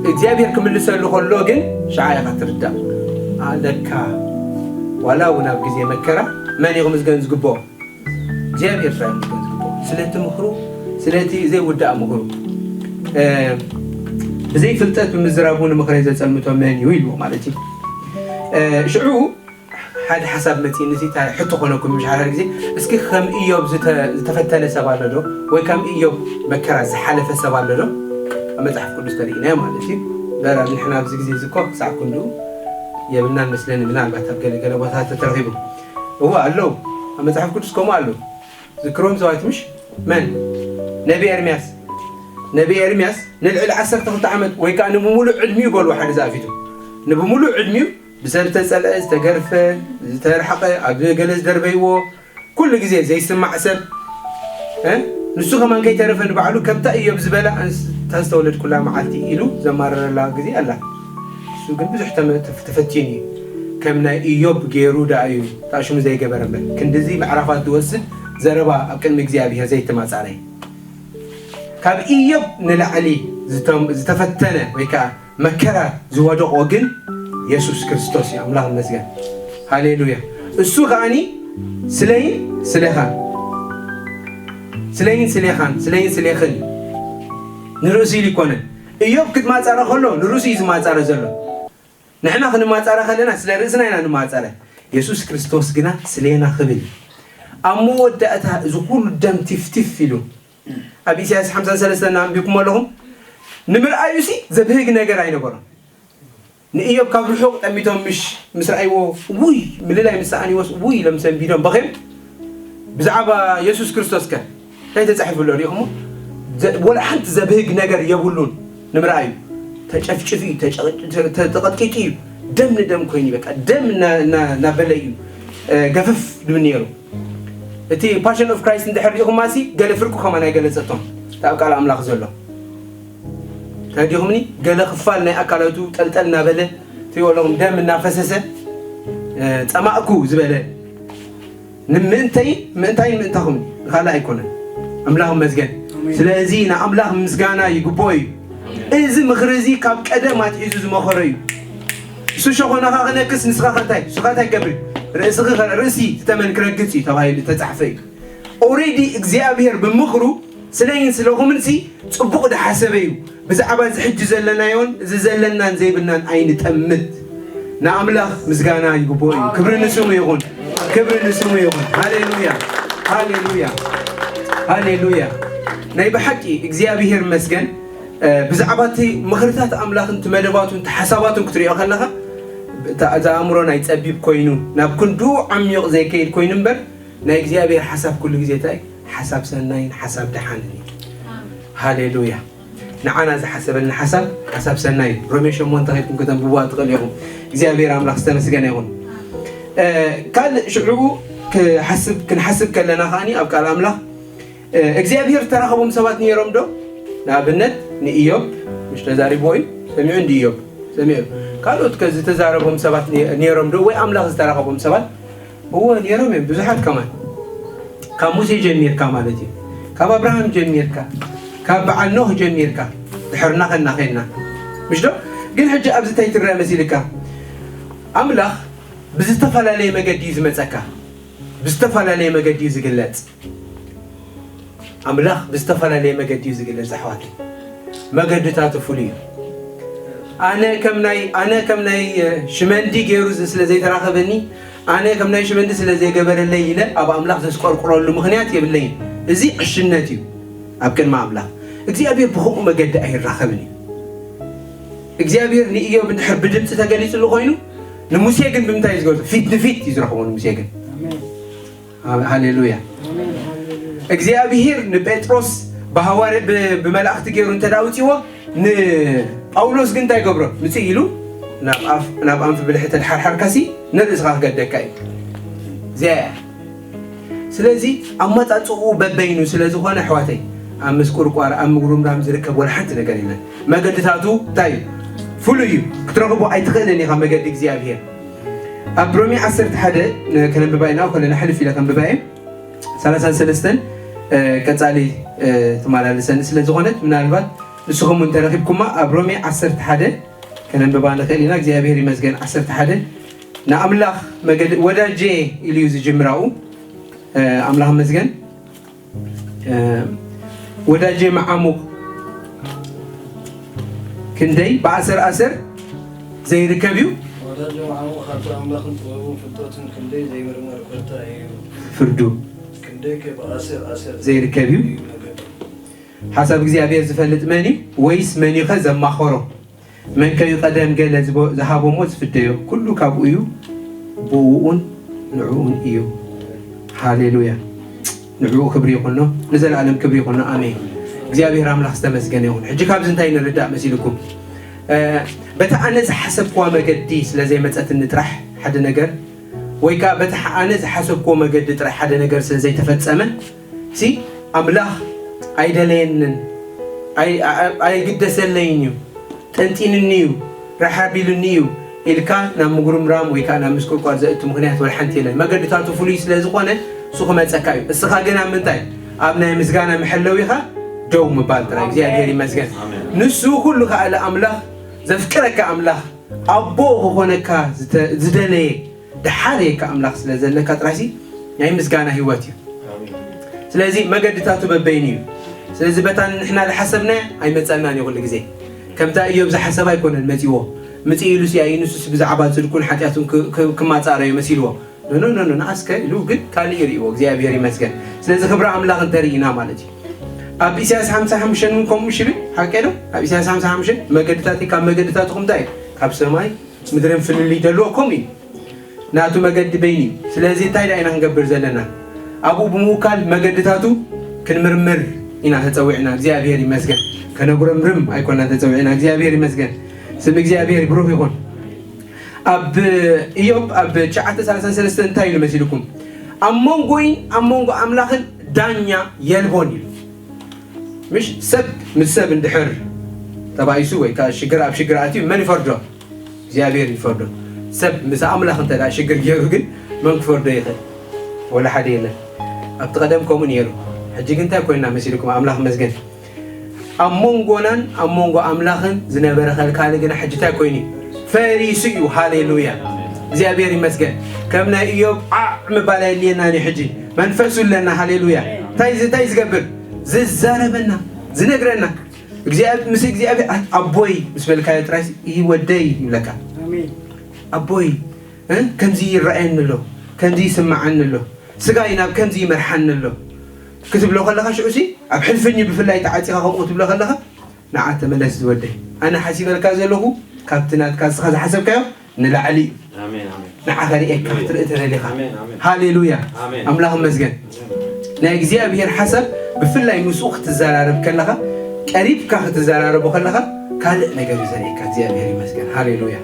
እግዚኣብሔር ክምልሰሉ ከሎ ግን ሽዓ ኢኻ ትርዳእ። ኣለካ፣ ዋላ እውን ኣብ ግዜ መከራ መን እዩ ክምስገን ዝግብኦ? እግዚኣብሔር ጥራይ ክምስገን ዝግብኦ። ስለቲ ምኽሩ፣ ስለቲ ዘይውዳእ ምኽሩ። እ፣ ብዘይ ፍልጠት ብምዝራቡ ንምኽረይ ዘጸልምቶ መን እዩ? ኢልዎ ማለት እዩ። እ፣ ሽዑ ሓደ ሓሳብ መጺእኒ፣ እዚ እንታይ ሕቶ ኮነኩም ምሽ ሓደ ግዜ፣ እስኪ ከም ኢዮብ ዝተ-፣ ዝተፈተነ ሰብ ኣሎ ዶ? ወይ ከም ኢዮብ መከራ ዝሓለፈ ሰብ ኣሎ ዶ? ኣብ መጽሓፍ ቅዱስ ተርእይናዮ ማለት እዩ። በራ ንሕና ኣብዚ ግዜ እዚ እኮ ክሳዕ ክንድኡ የብልናን መስለኒ፣ ምናልባት ኣብ ገለ ገለ ቦታታት ተተረኺቡ። እወ ኣለዉ፣ ኣብ መጽሓፍ ቅዱስ ከምኡ ኣለዉ። ዝክሮም ሰባት ምሽ መን? ነቢ ኤርምያስ። ነቢ ኤርምያስ ንልዕሊ ዓሰርተ ክልተ ዓመት ወይ ከኣ ንብምሉእ ዕድሚኡ በልዎ ሓደ ዝኣፊቱ። ንብምሉእ ዕድሚኡ ብሰብ ዝተጸልአ፣ ዝተገርፈ፣ ዝተርሓቐ፣ ኣብ ገለ ዝደርበይዎ፣ ኩሉ ግዜ ዘይስማዕ ሰብ፣ እ? ንሱ ከማን ከይተረፈ ንባዕሉ ከምታ ኢዮብ ዝበላ ኣንስ-፣ እታ ዝተወለድኩላ መዓልቲ ኢሉ ዘማረረላ ግዜ ኣላ። እሱ ግን ብዙሕ ተመ-፣ ተፍ-፣ ተፈቲኑ እዩ። ከም ናይ ኢዮብ ገይሩ ደኣ እዩ እታ ሽሙ ዘይገበረ እምበር። ክንድዚ ምዕራፋት ዝወስድ ዘረባ ኣብ ቅድሚ እግዚኣብሔር ዘይተማጻረ እዩ። ካብ ኢዮብ ንላዕሊ ዝተ-፣ ዝተፈተነ ወይ ከኣ መከራ ዝወደቖ ግን የሱስ ክርስቶስ እዩ። ኣምላኽ ይመስገን። ሃሌሉያ። እሱ ከኣኒ ስለይን ስሌኻን፣ ስለይን ስሌኻን፣ ስለይን ስሌኽን እዩ። ንርእሱ ኢሉ ይኮነን። ኢዮብ ክትማጻረ ከሎ ንርእሱ እዩ ዝማጻረ ዘሎ። ንሕና ክንማጻረ ከለና ስለ ርእስና ኢና ንማጻረ። የሱስ ክርስቶስ ግና ስሌና ክብል እዩ። ኣብ መወዳእታ እዚ ኩሉ ደም ቲፍቲፍ ኢሉ ኣብ ኢሳያስ ሓምሳን ሰለስተን ኣንቢብኩም ኣለኹም። ንምርኣዩሲ ዘብህግ ነገር ኣይነበሮን። ንኢዮብ ካብ ርሑቕ ጠሚቶም ምሽ ምስ ረኣይዎ፣ ውይ፣ ምልላይ ምስ ሰኣንዎስ፣ ውይ ኢሎም ሰንቢዶም በኸዮም። ብዛዕባ የሱስ ክርስቶስ ከ እንታይ ተጻሒፉ ኣሎ ሪኢኹሞ? ዘ-፣ ወላ ሓንቲ ዘብህግ ነገር የብሉን ንምርኣዩ። ተጨፍጭፉ እዩ፣ ተጨ-፣ ተ-፣ ተ-፣ ተቐጥቂጡ እዩ። ደም ንደም ኮይኑ እዩ፣ በቃ ደም እና-፣ እና-፣ እናበለ እዩ፣ እ፣ ገፍፍ ዝብል ነይሩ። እቲ ፓሽን ኦፍ ክራይስት እንድሕር ሪኢኹማ ሲ፣ ገለ ፍርቁ ከማን ኣይገለጸቶን። እቲ ኣብ ቃል ኣምላኽ ዘሎ። ተረዲኹምኒ? ገለ ክፋል ናይ ኣካላቱ ጠልጠል እናበለ፣ ትሪእዎ ኣለኹም፣ ደም እናፈሰሰ፣ እ፣ ጸማእኩ ዝበለ። ንምእንተይ፣ ምእንታይ ምእንታኹም፣ ንኻልእ ኣይኮነን። ኣምላኽ ይመስገን። ኣሜን። ስለዚ ንኣምላኽ ምስጋና ይግብኦ እዩ። እዚ ምኽሪ እዚ ካብ ቀደም ኣትሒዙ ዝመኸሮ እዩ። እሱ ሸኾናኻ ክነክስ፣ ንስኻ ከ እንታይ? ንስኻ እንታይ ትገብር? ርእስኺ ከ-፣ ርእሲ ዝተመን ክረግጽ እዩ ተባሂሉ ዝተጻሕፈ እዩ። ኦሬዲ እግዚኣብሔር ብምኽሩ ስለይን ስለኹምን ሲ ጽቡቕ ዝሓሰበ እዩ። ብዛዕባ እዚ ሕጂ ዘለናዮን እዚ ዘለናን ዘይብልናን ኣይንጠምት። ንኣምላኽ ምስጋና ይግብኦ እዩ። ክብሪ ንስሙ ይኹን። ክብሪ ንስሙ ይኹን። ሃሌሉያ። ሃሌሉያ። ሃሌሉያ። ናይ ብሓቂ እግዚኣብሔር ይመስገን። እ፣ ብዛዕባ እቲ ምኽርታት ኣምላኽን እቲ መደባቱን እቲ ሓሳባቱን ክትሪኦ ከለኻ፣ እቲ፣ እቲ ኣእምሮ ናይ ጸቢብ ኮይኑ፣ ናብ ክንድኡ ዓሚቕ ዘይከይድ ኮይኑ እምበር፣ ናይ እግዚኣብሔር ሓሳብ ኩሉ ግዜ እንታይ? ሓሳብ ሰናይን ሓሳብ ደሓንን እዩ። ሃሌሉያ። ንዓና ዝሓሰበልና ሓሳብ፣ ሓሳብ ሰናይ እዩ። ሮሜ ሸሞንተ ከይድኩም ከተንብብዋ ትኽእሉ ኢኹም። እግዚኣብሔር ኣምላኽ ዝተመስገነ ይኹን። እ፣ ካልእ ሽዑ ክሓስብ፣ ክንሓስብ ከለና ከኣኒ ኣብ ቃል ኣምላኽ እ፣ እግዚኣብሔር ዝተራኸቦም ሰባት ነይሮም ዶ? ንኣብነት ንኢዮብ ምሽ ተዛሪብዎ እዩ። ሰሚዑ እንዲ ኢዮብ? ሰሚዑ። ካልኦት ከ ዝተዛረቦም ሰባት ነ-፣ ነይሮም ዶ? ወይ ኣምላኽ ዝተራኸቦም ሰባት? እወ፣ ነይሮም እዮም። ብዙሓት ከማን። ካብ ሙሴ ጀሚርካ ማለት እዩ። ካብ ኣብርሃም ጀሚርካ፣ ካብ በዓል ኖህ ጀሚርካ፣ ድሕርና ከና ኸና። ምሽ ዶ? ግን ሕጂ ኣብዚ እንታይ ትረአ መሲልካ? ኣምላኽ ብዝተፈላለየ መገዲ እዩ ዝመጸካ። ብዝተፈላለየ መገዲ እዩ ዝግለጽ። ኣምላኽ ብዝተፈላለየ መገዲ እዩ ዝግለጽ ኣሕዋተይ። መገድታቱ ፍሉይ እዩ። ኣነ ከም ናይ፣ ኣነ ከም ናይ፣ እ፣ ሽመንዲ ገይሩ ዝ-፣ ስለ ዘይተራኸበኒ፣ ኣነ ከም ናይ ሽመንዲ ስለ ዘይገበረለይ ኢለ ኣብ ኣምላኽ ዘስቆርቁረሉ ምኽንያት የብለይን። እዚ ዕሽነት እዩ ኣብ ቅድሚ ኣምላኽ። እግዚኣብሔር ብኸምኡ መገዲ ኣይራኸብን እዩ። እግዚኣብሔር ንኢዮብ እንድሕር ብድምፂ ተገሊፅሉ ኮይኑ፣ ንሙሴ ግን ብምንታይ እዩ ዝገልጾ? ፊት ንፊት እዩ ዝረኽቦ ንሙሴ ግን። ኣሜን። ሃ-፣ ሃሌሉያ። ኣሜን። ሃሌሉያ። እግዚኣብሔር ንጴጥሮስ ብሃዋርያ ብ- ብመላእኽቲ ገይሩ እንተ ደኣ ኣውፅዎ፣ ንጳውሎስ ግን እንታይ ገብሮ? ምፅእ ኢሉ ናብ ኣፍ- ናብ ኣንፊ ብልሒ ተድሓርሓርካሲ ንርእስኻ ክገደካ እዩ። እዚኣ እያ። ስለዚ ኣመፃፅኡ በበይኑ ስለ ዝኾነ ኣሕዋተይ፣ ኣብ ምስቁርቋር ኣብ ምጉርምራም ዝርከብ ወላ ሓንቲ ነገር የለን። መገድታቱ እንታይ እዩ? ፍሉይ እዩ። ክትረኽቦ ኣይትኽእልን ኢኻ መገዲ እግዚኣብሔር። ኣብ ሮሜ ዓሰርተ ሓደ ከነንብባ ኢና፣ ከለና ሕልፍ ኢለ ከንብባ እየ። ሰላሳን ሰለስተን ቀጻሊ ትመላለሰኒ ስለ ዝኾነት፣ ምናልባት ንስኹም እውን ተረኺብኩማ ኣብ ሮሜ ዓሰርተ ሓደ ከነንብባ ንኽእል ኢና። እግዚኣብሔር ይመስገን። ዓሰርተ ሓደ ንኣምላኽ መገድ ወዳጄ ኢሉ እዩ ዝጅምራኡ። ኣምላኽ መስገን። ወዳጄ መዓሙቕ ክንደይ ብኣሰር ኣሰር ዘይርከብ እዩ። ወዳጄ መዓሙቕ ካብቲ ኣምላኽን ጥበቡን ፍልጠቱን ክንደይ ዘይምርመር ኮታ እዩ። ፍርዱ ክንደይ ከ ብኣሰር ኣሰር ዘይርከብ እዩ። እዩ መገዱ። ሓሳብ እግዚኣብሔር ዝፈልጥ መን እዩ? ወይስ መን እዩ ኸ ዘማኸሮ? መን ከዩ ቀደም ገለ ዝቦ- ዝሃቦ እሞ ዝፍደዮ? ኩሉ ካብኡ እዩ፣ ብእኡን ንዕኡን እዩ። ሃሌሉያ። ንዕኡ ክብሪ ይኹኖ፣ ንዘለኣለም ክብሪ ይኹኖ። ኣሜን። እግዚኣብሔር ኣምላኽ ዝተመስገነ ይኹን። ሕጂ ካብዚ እንታይ ንርዳእ መሲልኩም? በቲ ኣነ ዝሓሰብክዋ መገዲ ስለ ዘይመጸትኒ ጥራሕ ሓደ ነገር፣ ወይ ከኣ በቲ ኣነ ዝሓሰብክዎ መገዲ ጥራሕ ሓደ ነገር ስለ ዘይተፈጸመ ሲ ኣምላኽ ኣይደለየንን፣ ኣይግደሰለይን እዩ፣ ጠንጢንኒ እዩ፣ ረሓብ ኢሉኒ እዩ ኢልካ ናብ ምጉርምራም ወይ ከዓ ናብ ምስቁርቋር ዘእቱ ምኽንያት ወላ ሓንቲ የለን። መገድታቱ ፍሉይ ስለ ዝኾነ እሱ ክመፀካ እዩ። እስኻ ግን ኣብ ምንታይ? ኣብ ናይ ምስጋና መሐለዊኻ ደው ምባል ጥራይ። እግዚኣብሔር ይመስገን። ንሱ ኩሉ ከኣለ ኣምላኽ፣ ዘፍቅረካ ኣምላኽ፣ ኣቦ ክኾነካ ዝደለየ ደሓር የካ ኣምላኽ ስለ ዘለካ ጥራይሲ ናይ ምስጋና ህይወት እዩ። ስለዚ መገድታቱ በበይኑ እዩ። ስለዚ በታ ንሕና ዝሓሰብናያ ኣይመጸናን እዩ። ኩሉ ግዜ ከምታ እዮብ ዝሓሰብ ኣይኮነን መጺዎ። ምጽእ ኢሉ ሲያ ንሱስ ብዛዕባ ጽድቁን ሓጢኣቱን ክማጻረዩ መሲልዎ። ኖኖኖኖ ንኣስከ ኢሉ ግን ካልእ ይርእዎ። እግዚኣብሔር ይመስገን። ስለዚ ክብሪ ኣምላኽ እንተርኢና ማለት እዩ። ኣብ ኢሳያስ ሓምሳ ሓሙሽተ እውን ከምኡ ሽብል ሓቀ ዶ? ኣብ ኢሳያስ ሓምሳ ሓሙሽተ መገድታት ካብ መገድታትኩም እንታይ እዩ? ካብ ሰማይ ምድርን ፍልልይ ደልዎ ከምኡ እዩ። ናቱ መገዲ በይኑ እዩ። ስለዚ እንታይ ደኣ ኢና ክንገብር ዘለና? ኣብኡ ብምውካል መገድታቱ ክንምርምር ኢና ተጸዊዕና። እግዚኣብሔር ይመስገን። ከነጉረምርም ኣይኮና ተጸዊዕና። እግዚኣብሔር ይመስገን። ስም እግዚኣብሔር ብሩኽ ይኹን። ኣብ ኢዮብ ኣብ ትሽዓተ ሰላሳን ሰለስተን እንታይ ኢሉ መሲልኩም? ኣብ መንጎይን ኣብ መንጎ ኣምላኽን ዳኛ የልቦን ኢሉ። ምሽ ሰብ ምስ ሰብ እንድሕር ተባኢሱ ወይ ከዓ ሽግር ኣብ ሽግር ኣትዩ መን ይፈርዶ? እግዚኣብሔር ይፈርዶ። ሰብ ምስ ኣምላኽ እንተ ደኣ ሽግር ገይሩ ግን መን ክፈርዶ ይኽእል? ወላ ሓደ የለን። ኣብቲ ቀደም ከምኡ ነይሩ። ሕጂ ግን እንታይ ኮይና መሲልኩም? ኣምላኽ መስገን። ኣብ መንጎናን ኣብ መንጎ ኣምላኽን ዝነበረ ከልካሊ ግና ሕጂ እንታይ ኮይኑ? ፈሪሱ እዩ። ሃሌሉያ። እግዚኣብሔር ይመስገን። ከም ናይ ኢዮብ ዓዕ ምባል ኣየድልየናን እዩ። ሕጂ መንፈሱ ኣለና። ሃሌሉያ። እንታይ እንታይ ዝገብር? ዝዛረበና፣ ዝነግረና። እግዚኣብሔር ምስ እግዚኣብሔር ኣቦይ ምስ በልካዮ ጥራይ ይህ ወደይ ይብለካ። ኣቦይ ከምዚ ይረኣየኒ ኣሎ፣ ከምዚ ይስምዓኒ ኣሎ፣ ስጋይ ናብ ከምዚ ይመርሓኒ ኣሎ ክትብሎ ከለኻ ሽዑ ሲ ኣብ ሕልፍኝ ብፍላይ ተዓፂኻ ከምኡ ክትብሎ ከለኻ ንዓ ተመለስ ዝወደይ፣ ኣነ ሓሲበልካ ዘለኹ ካብቲ ናትካ እስኻ ዝሓሰብካዮ ንላዕሊ እዩ። ንዓ ከርእየካ ክትርኢ ተደሊኻ። ሃሌሉያ። ኣምላኽ መስገን። ናይ እግዚኣብሔር ሓሳብ ብፍላይ ምስኡ ክትዘራረብ ከለኻ፣ ቀሪብካ ክትዘራረቦ ከለኻ ካልእ ነገር እዩ ዘርእየካ። እግዚኣብሔር ይመስገን። ሃሌሉያ።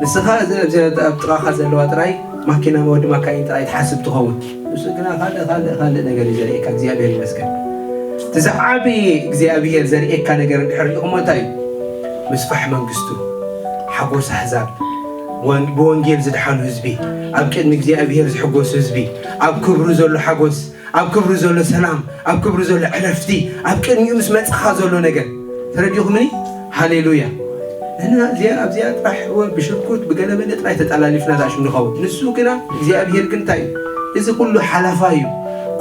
ንስኻ እዚ ኣብዚ ኣብ ጥቓኻ ዘለዋ ጥራይ ማኪና ወዲ ማካይን ጥራይ ትሓስብ ትኸውን። ንሱ ግና ካልእ ካልእ ካልእ ነገር እዩ ዘርእየካ። እግዚኣብሔር ይመስገን። እቲ ዝዓበየ እግዚኣብሔር ዘርእየካ ነገር እንድሕር ሪኢኹሞ እንታይ እዩ? ምስፋሕ መንግስቱ፣ ሓጎስ ኣህዛብ፣ ወን- ብወንጌል ዝድሓኑ ህዝቢ፣ ኣብ ቅድሚ እግዚኣብሔር ዝሕጎስ ህዝቢ፣ ኣብ ክብሩ ዘሎ ሓጎስ፣ ኣብ ክብሩ ዘሎ ሰላም፣ ኣብ ክብሩ ዘሎ ዕረፍቲ፣ ኣብ ቅድሚኡ ምስ መጻኻ ዘሎ ነገር ተረዲኹምኒ? ሃሌሉያ። ንሕና እዚኣ ኣብዚኣ ጥራሕ እወ ብሽርኩት ብገለመለ ጥራይ ተጠላሊፍና ዝኣሽም ንኸውን። ንሱ ግና እግዚኣብሔር ግን እንታይ እዩ? እዚ ኩሉ ሓላፋ እዩ።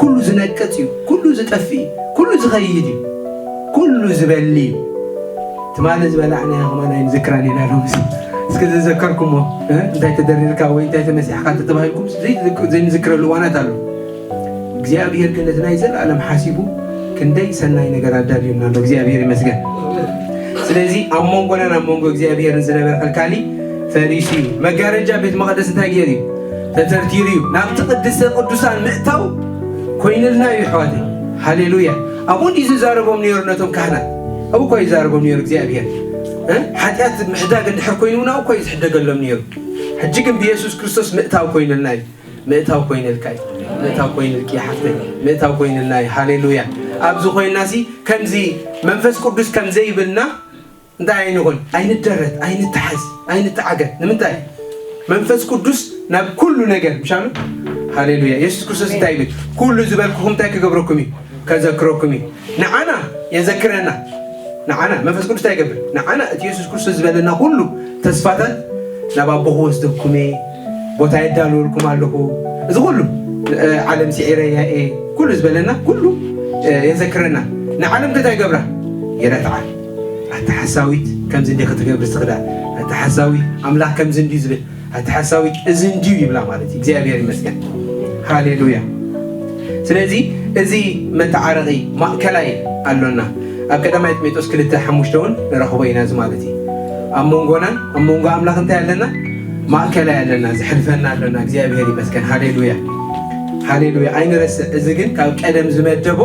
ኩሉ ዝነቅጽ እዩ። ኩሉ ዝጠፍእ እዩ። ኩሉ ዝኸይድ እዩ። ኩሉ ዝበሊ እዩ። ትማሊ ዝበላዕናያ ከማን ኣይንዝክራን ኢና ሎምሲ። እስኪ ዝዘከርኩሞ እንታይ ተደሪርካ ወይ እንታይ ተመሲሕካ እንተተባሂልኩም ዘይንዝክረሉ እዋናት ኣሎ። እግዚኣብሔር ግን ነቲ ናይ ዘለኣለም ሓሲቡ ክንደይ ሰናይ ነገር ኣዳልዩና ኣሎ። እግዚኣብሔር ይመስገን። ስለዚ ኣብ መንጎናን ኣብ መንጎ እግዚኣብሔርን ዝነበረ ከልካሊ ፈሪሱ እዩ። መጋረጃ ቤት መቐደስ እንታይ ገይሩ እዩ? ተተርቲሩ እዩ። ናብቲ ቅድስተ ቅዱሳን ምእታው ኮይኑልና እዩ ኣሕዋተይ። ሃሌሉያ። ኣብኡ እንዲ ዝዛረቦም ነይሩ ነቶም ካህናት። ኣብኡ እኳ ይዛረቦም ነይሩ እግዚኣብሔር። እ? ሓጢኣት ምሕዳግ እንድሕር ኮይኑ እውን ኣብኡ እኳ እዩ ዝሕደገሎም ነይሩ። ሕጂ ግን ብየሱስ ክርስቶስ ምእታው ኮይንልና እዩ። ምእታው ኮይንልካ እዩ። ምእታው ኮይንልኪ ሓፍተይ። ምእታው ኮይንልና እዩ። ሃሌሉያ። ኣብዚ ኮይንና ሲ ከምዚ መንፈስ ቅዱስ ከም ዘይብልና እንታይ ኣይንኹን፣ ኣይንደረት፣ ኣይንተሓዝ፣ ኣይንተዓገ። ንምንታይ? መንፈስ ቅዱስ ናብ ኩሉ ነገር፣ ምሻሉ? ሃሌሉያ። የሱስ ክርስቶስ እንታይ ይብል? ኩሉ ዝበልኩኹም እንታይ ክገብረኩም እዩ? ከዘክረኩም እዩ። ንዓና የዘክረና። ንዓና መንፈስ ቅዱስ እንታይ ይገብር? ንዓና እቲ የሱስ ክርስቶስ ዝበለና ኩሉ ተስፋታት ናብ ኣቦ ክወስደኩም እየ፣ ቦታ የዳልወልኩም ኣለኹ። እዚ ኩሉ፣ እ፣ ዓለም ስዒረያ እየ፣ ኩሉ ዝበለና ኩሉ፣ እ፣ የዘክረና። ንዓለም እንታይ ይገብራ? የረትዓ። ኣታ ሓሳዊት ከምዚ እንዲ ክትገብር ትኽዳ። ኣታ ሓሳዊት ኣምላኽ ከምዚ እንዲ ዝብል። ኣታ ሓሳዊት እዚ እንዲዩ ይብላ ማለት እዩ። እግዚኣብሔር ይመስገን። ሃሌሉያ። ስለዚ እዚ መተዓረቒ ማእከላይ ኣሎና። ኣብ ቀዳማይ ጢሞቴዎስ ክልተ ሓሙሽተ እውን ንረኽቦ ኢና እዚ ማለት እዩ። ኣብ መንጎናን ኣብ መንጎ ኣምላኽ እንታይ ኣለና? ማእከላይ ኣለና፣ ዝሕልፈና ኣሎና። እግዚኣብሔር ይመስገን። ሃሌሉያ። ሃሌሉያ። ኣይንረስዕ። እዚ ግን ካብ ቀደም ዝመደቦ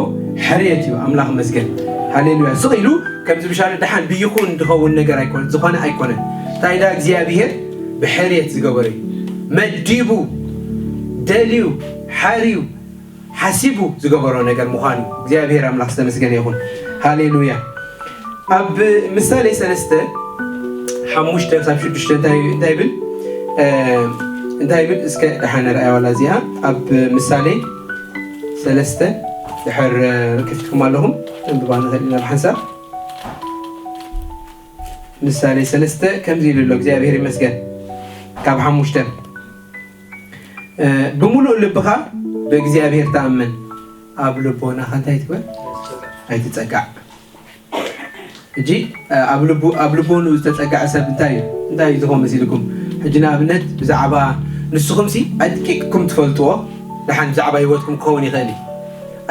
ሕርየት እዩ። ኣምላኽ መስገን። ሃሌሉያ። ስቕ ኢሉ ከምዚ ብሻለ ደሓን ብይኹን ዝኸውን ነገር ኣይኮነ፣ ዝኾነ ኣይኮነን። እንታይ ዳ እግዚኣብሔር ብሕርየት ዝገበሮ እዩ። መዲቡ፣ ደልዩ፣ ሓርዩ፣ ሓሲቡ ዝገበሮ ነገር ምዃኑ። እግዚኣብሔር ኣምላኽ ዝተመስገነ ይኹን። ሃሌሉያ። ኣብ ምሳሌ ሰለስተ ሓሙሽተ ክሳብ ሽዱሽተ እንታይ፣ እንታይ ይብል? እ፣ እንታይ ይብል? እስከ ደሓን ንርኣያ ዋላ እዚኣ። ኣብ ምሳሌ ሰለስተ ድሕር ከፊትኩም ኣለኹም፣ ተንብባ ንኽእል ኢና ብሓንሳብ። ምሳሌ ሰለስተ ከምዚ ኢሉ ኣሎ፣ እግዚኣብሔር ይመስገን። ካብ ሓሙሽተ፣ እ፣ ብምሉእ ልብኻ ብእግዚኣብሔር ተኣመን፣ ኣብ ልቦናኻ እንታይ ትግበር? ኣይትጸጋዕ። ሕጂ፣ እ፣ ኣብ ልቡ-፣ ኣብ ልቦኑ ዝተጸግዐ ሰብ እንታይ እዩ? እንታይ እዩ ዝኸውን መሲልኩም? ሕጂ ንኣብነት ብዛዕባ ንስኹምሲ ኣድቂቅኩም ትፈልጥዎ፣ ደሓን ብዛዕባ ህይወትኩም ክኸውን ይኽእል እዩ።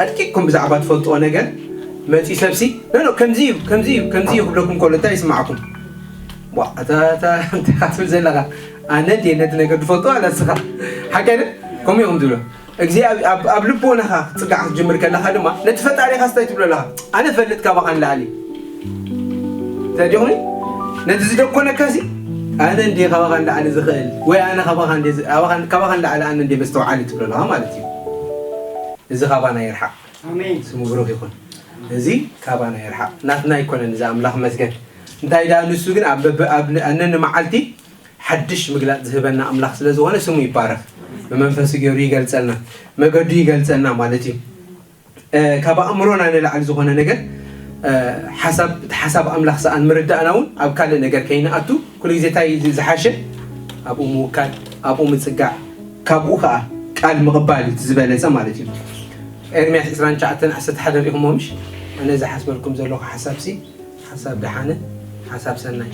ኣድቂቅኩም ብዛዕባ ትፈልጥዎ ነገር መጺኡ ሰብሲ፣ "ኖ፣ ኖ፣ ከምዚ እዩ፣ ከምዚ እዩ፣ ከምዚ እዩ" ክብለኩም ከሎ እንታይ ይስማዕኩም? "ዋ፣ ኣታ፣ ኣታ፣ እንታይ ኢኻ ትብል ዘለኻ? ኣነ እንድየ ነቲ ነገር ዝፈልጦ ኣላ ንስኻ?" ሓቂ ኣይደል? ከምኡ ኢኹም ትብሎ። እግዚኣብ-፣ ኣብ፣ ኣብ ልቦናኻ ክትጽጋዕ ክትጅምር ከለኻ ድማ፣ ነቲ ፈጣሪኻስ እንታይ ትብሎ ኣለኻ? "ኣነ እፈልጥ ካባኻ ንላዕሊ." እንታይ ዲኹም? ነቲ ዝደኮነካሲ፣ "ኣነ እንድየ ካባኻ ንላዕሊ ዝኽእል፣ ወይ ኣነ ካባኻ እንድየ ዝ-፣ ካባኻ፣ ካባኻ ንላዕሊ ኣነ እንድየ መስተውዓሊ" ትብሎ ኣለኻ ማለት እዩ። እዚ ካባና ይርሓቕ። ኣሜን። ስሙ ብሩኽ ይኹን። እዚ ካባና ይርሓቕ። ናትና ኣይኮነን፣ እዚ ኣምላኽ መስገን። እንታይ ደኣ ንሱ ግን ኣብ በብ-፣ ኣብ ን-፣ ኣነኒ መዓልቲ ሓድሽ ምግላጽ ዝህበና ኣምላኽ ስለ ዝኾነ ስሙ ይባረኽ። ብመንፈሱ ገይሩ ይገልጸልና፣ መገዱ ይገልጸልና ማለት እዩ። እ፣ ካብ ኣእምሮና ንላዕሊ ዝኾነ ነገር፣ እ፣ ሓሳብ፣ እቲ ሓሳብ ኣምላኽ ሰኣን ምርዳእና እውን ኣብ ካልእ ነገር ከይንኣቱ ኩሉ ግዜ እንታይ እዩ ዝሓሸ? ኣብኡ ምውካል፣ ኣብኡ ምጽጋዕ፣ ካብኡ ከኣ ቃል ምቕባል እዩ እቲ ዝበለጸ ማለት እዩ። ኤርምያስ ዕስራን ትሽዓተን ዓሰርተ ሓደ ሪኢኹሞ ምሽ? ኣነ ዝሓስበልኩም ዘለኹ ሓሳብሲ ሓሳብ ደሓንን ሓሳብ ሰናይ፣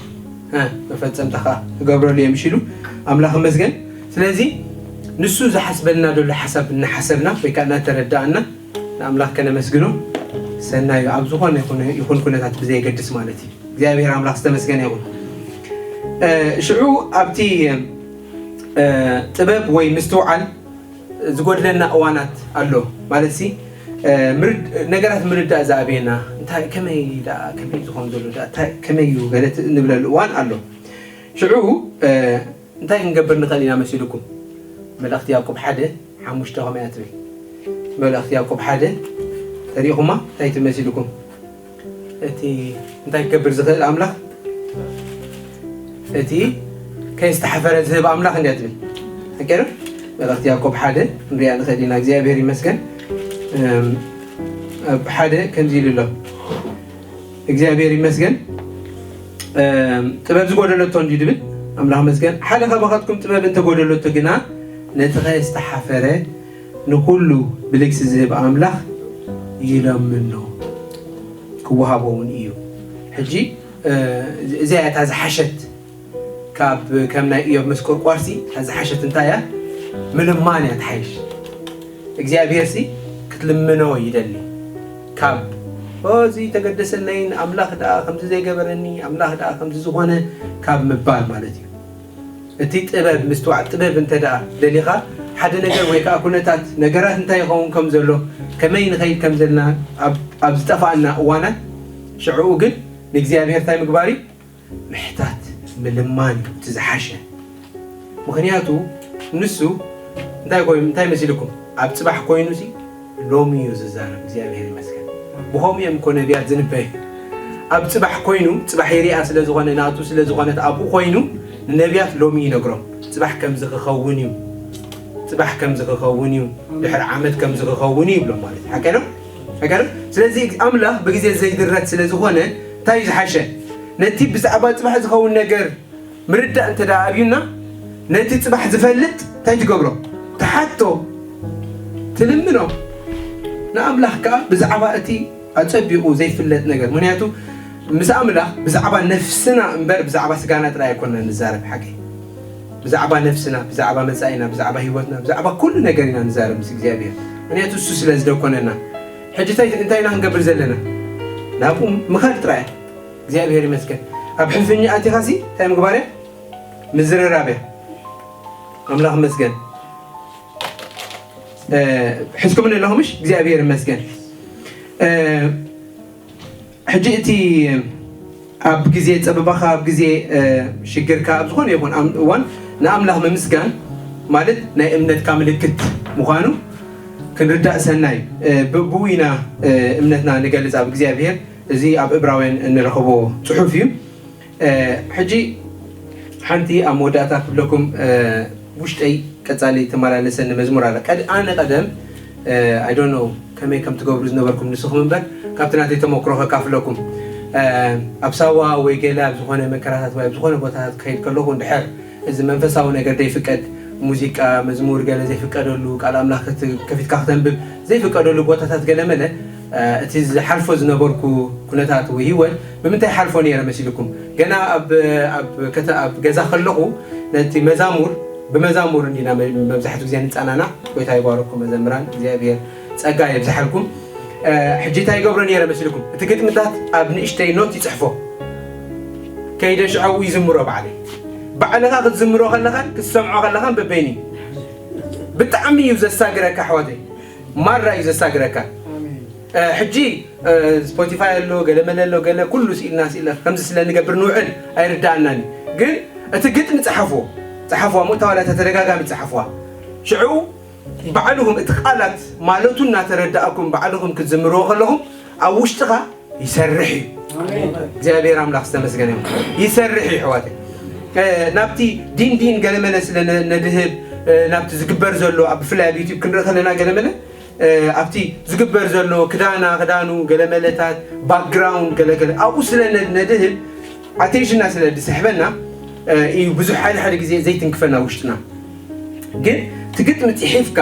እ፣ መፈጸምታ ከኣ ክገብረሉ እየ ምሽ ኢሉ ኣምላኽ ይመስገን። ስለዚ ንሱ ዝሓስበልና ዘሎ ሓሳብ እናሓሰብና ወይ ከኣ እናተረዳእና ንኣምላኽ ከነመስግኖ ሰናይ እዩ። ኣብ ዝኾነ ይኹን፣ ይኹን ኩነታት ብዘየገድስ ማለት እዩ። እግዚኣብሔር ኣምላኽ ዝተመስገነ ይኹን። እ፣ ሽዑ ኣብቲ፣ እ፣ ጥበብ ወይ ምስትውዓል ዝጎድለና እዋናት ኣሎ። ማለት ሲ፣ እ፣ ምርድ-፣ ነገራት ምርዳእ ዝኣብየና፣ እንታይ፣ ከመይ ደኣ፣ ከመይ ዝኸውን ዘሎ ደኣ፣ እንታይ፣ ከመይ እዩ ገለ ት-፣ እንብለሉ እዋን ኣሎ። ሽዑ፣ እ፣ እንታይ ክንገብር ንኽእል ኢና መሲልኩም? መልእኽቲ ያዕቆብ ሓደ ሓሙሽተ ከመይ እያ ትብል? መልእኽቲ ያዕቆብ ሓደ ተሪእኹማ? እንታይ ትብል መሲልኩም? እቲ እንታይ ክገብር ዝኽእል ኣምላኽ? እቲ ከይዝተሓፈረ ዝህብ ኣምላኽ እንድያ ትብል። ሓቂ ዶ? መልእኽቲ ያዕቆብ ሓደ ክንሪኣ ንኽእል ኢና። እግዚኣብሔር ይመስገን። እም፣ ኣብ ሓደ ከምዚ ኢሉ ኣሎ። እግዚኣብሔር ይመስገን። እም፣ ጥበብ ዝጎደለቶ እንድዩ ዝብል ኣምላኽ መስገን። ሓደ ካባኻትኩም ጥበብ እንተጎደለቶ ግና ነቲ ከየዝተሓፈረ ንኹሉ ብልግሲ ዝህብ ኣምላኽ ይለምኖ፣ ክወሃቦ እውን እዩ። ሕጂ፣ እ፣ እዚኣ እያ እታ ዝሓሸት፣ ካብ ከም ናይ ኢዮብ መስቆርቋርሲ እታ ዝሓሸት እንታይ እያ? ምልማን እያ ትሓይሽ። እግዚኣብሔርሲ ክትልምኖ ይደሊ። ካብ፣ "ኦ፣ እዚ ተገደሰለይን፣ ኣምላኽ ደኣ ከምዚ ዘይገበረኒ፣ ኣምላኽ ደኣ ከምዚ ዝኾነ" ካብ ምባል ማለት እዩ። እቲ ጥበብ፣ ምስትዋዕ ጥበብ እንተ ደኣ ደሊኻ፣ ሓደ ነገር ወይ ከዓ ኩነታት ነገራት እንታይ ይኸውን ከም ዘሎ፣ ከመይ ንኸይድ ከም ዘለና ኣብ ዝጠፋእና እዋናት፣ ሽዕኡ ግን ንእግዚኣብሔር እንታይ ምግባር እዩ? ምሕታት፣ ምልማን እዩ እቲ ዝሓሸ። ምኽንያቱ ንሱ እንታይ ኮይኑ እንታይ መሲልኩም? ኣብ ፅባሕ ኮይኑ ሲ ሎሚ እዩ ዝዛረብ። እግዚኣብሔር ይመስገን። ብኸምኡ እዮም እኮ ነቢያት ዝንበዩ። ኣብ ፅባሕ ኮይኑ፣ ፅባሕ ይሪኣ ስለ ዝኾነ፣ ናቱ ስለ ዝኾነት ኣብኡ ኮይኑ ንነቢያት ሎሚ ይነግሮም። ፅባሕ ከምዚ ክኸውን እዩ፣ ፅባሕ ከምዚ ክኸውን እዩ፣ ድሕሪ ዓመት ከምዚ ክኸውን እዩ ይብሎም ማለት እዩ። ሓቀ ነው? ሓቀ ነው? ስለዚ ኣምላኽ ብግዜ ዘይድረት ስለ ዝኾነ እንታይ እዩ ዝሓሸ? ነቲ ብዛዕባ ፅባሕ ዝኸውን ነገር ምርዳእ እንተ ደኣ ኣብዩና፣ ነቲ ጽባሕ ዝፈልጥ እንታይ ትገብሮ? ትሓቶ፣ ትልምኖ። ንኣምላኽ ከኣ ብዛዕባ እቲ ኣጸቢቑ ዘይፍለጥ ነገር፣ ምኽንያቱ ምስ ኣምላኽ ብዛዕባ ነፍስና እምበር ብዛዕባ ስጋና ጥራይ ኣይኮንና ንዛረብ። ሓቂ፣ ብዛዕባ ነፍስና፣ ብዛዕባ መጻኢና፣ ብዛዕባ ህይወትና፣ ብዛዕባ ኩሉ ነገር ኢና ንዛረብ ምስ እግዚኣብሔር፣ ምኽንያቱ እሱ ስለ ዝደኮነና። ሕጂ እንታይ እንታይ ኢና ክንገብር ዘለና? ናብኡ ምኻድ ጥራይ። እግዚኣብሔር ይመስገን። ኣብ ሕልፍኛ ኣቲኻሲ እንታይ ምግባር እያ? ምዝርራብ እያ። ኣምላኽ ይመስገን። እ፣ ሕዝኩምኒ ኣለኹምሽ? እግዚኣብሔር ይመስገን። እ፣ ሕጂ እቲ ኣብ ግዜ ጸበባኻ፣ ኣብ ግዜ፣ እ፣ ሽግርካ፣ ኣብ ዝኾነ ይኹን ኣም-፣ እዋን ንኣምላኽ ምምስጋን ማለት ናይ እምነትካ ምልክት ምዃኑ ክንርዳእ ሰናይ። እ፣ ብ-፣ ብኡ ኢና፣ እ፣ እምነትና ንገልጽ ኣብ እግዚኣብሔር። እዚ ኣብ እብራውያን እንረኽቦ ጽሑፍ እዩ። እ፣ ሕጂ ሓንቲ ኣብ መወዳእታ ክብለኩም፣ እ፣ ውሽጠይ ቀጻሊ ተመላለሰኒ መዝሙር ኣላ። ቀድ-፣ ኣነ ቀደም፣ እ፣ I don't know ከመይ ከም ትገብሩ ዝነበርኩም ንስኹም እምበር፣ ካብቲ ናተይ ተመክሮ ከካፍለኩም። እ፣ ኣብ ሳዋ ወይ ገለ ኣብ ዝኾነ መከራታት ወይ ኣብ ዝኾነ ቦታታት ክኸይድ ከለኹ፣ እንድሕር እዚ መንፈሳዊ ነገር ዘይፍቀድ፣ ሙዚቃ፣ መዝሙር ገለ ዘይፍቀደሉ፣ ቃል ኣምላኽ ክት-፣ ከፊትካ ክተንብብ ዘይፍቀደሉ ቦታታት ገለ መለ፣ እ፣ እቲ ዝሓልፎ ዝነበርኩ ኩነታት ወይ ህይወት ብምንታይ ሓልፎ ነይረ መሲልኩም? ገና ኣብ፣ ኣብ ከተ-፣ ኣብ ገዛ ከለኹ ነቲ መዛሙር፣ ብመዛሙር እንዲና መ-፣ መብዛሕትኡ ግዜ ንጸናናዕ። ጎይታ ይባርኩም መዘምራን፣ እግዚኣብሔር ጸጋ የብዝሓልኩም። እ፣ ሕጂ እንታይ ይገብሮ ነይረ መሲልኩም? እቲ ግጥምታት ኣብ ንእሽተይ ኖት ይጽሕፎ። ከይደ ሽዑ ይዝምሮ ባዕለይ። ባዕልኻ ክትዝምሮ ከለኻን ክትሰምዖ ከለኻን በበይኑ እዩ። ብጣዕሚ እዩ ዘሳግረካ ኣሕዋተይ። ማራ እዩ ዘሳግረካ። እ፣ ሕጂ፣ እ፣ ስፖቲፋይ ኣሎ፣ ገለ መለ ኣሎ፣ ገለ ኩሉ ስኢልና ስኢልና ከምዚ ስለ ንገብር ንውዕል ኣይርዳእናን እዩ። ግን እቲ ግጥሚ ጸሓፍዎ፣ ጸሓፍዋ፣ ምእታዋላ ተደጋጋሚ ጸሓፍዋ። ሽዑ ባዕልኹም እቲ ቃላት ማለቱ እናተረዳእኩም ባዕልኹም ክትዝምርዎ ከለኹም ኣብ ውሽጥኻ ይሰርሕ እዩ። እግዚኣብሔር ኣምላኽ ዝተመስገነ ይሁን። ይሰርሕ እዩ ኣሕዋተይ። እ፣ ናብቲ ዲን ዲን ገለመለ ስለ ነ-፣ ነድህብ፣ እ፣ ናብቲ ዝግበር ዘሎ ኣብ ብፍላይ ኣብ ዩቲዩብ ክንርኢ ከለና ገለመለ፣ እ፣ ኣብቲ ዝግበር ዘሎ ክዳና ክዳኑ ገለመለታት ባክግራውንድ ገለገለ ኣብኡ ስለ ነ-፣ ነድህብ ኣቴንሽንና ስለ ዝስሕበና፣ እ፣ እዩ ብዙሕ ሓደ ሓደ ግዜ ዘይትንክፈና ውሽጥና። ግን እቲ ግጥሚ ጽሒፍካ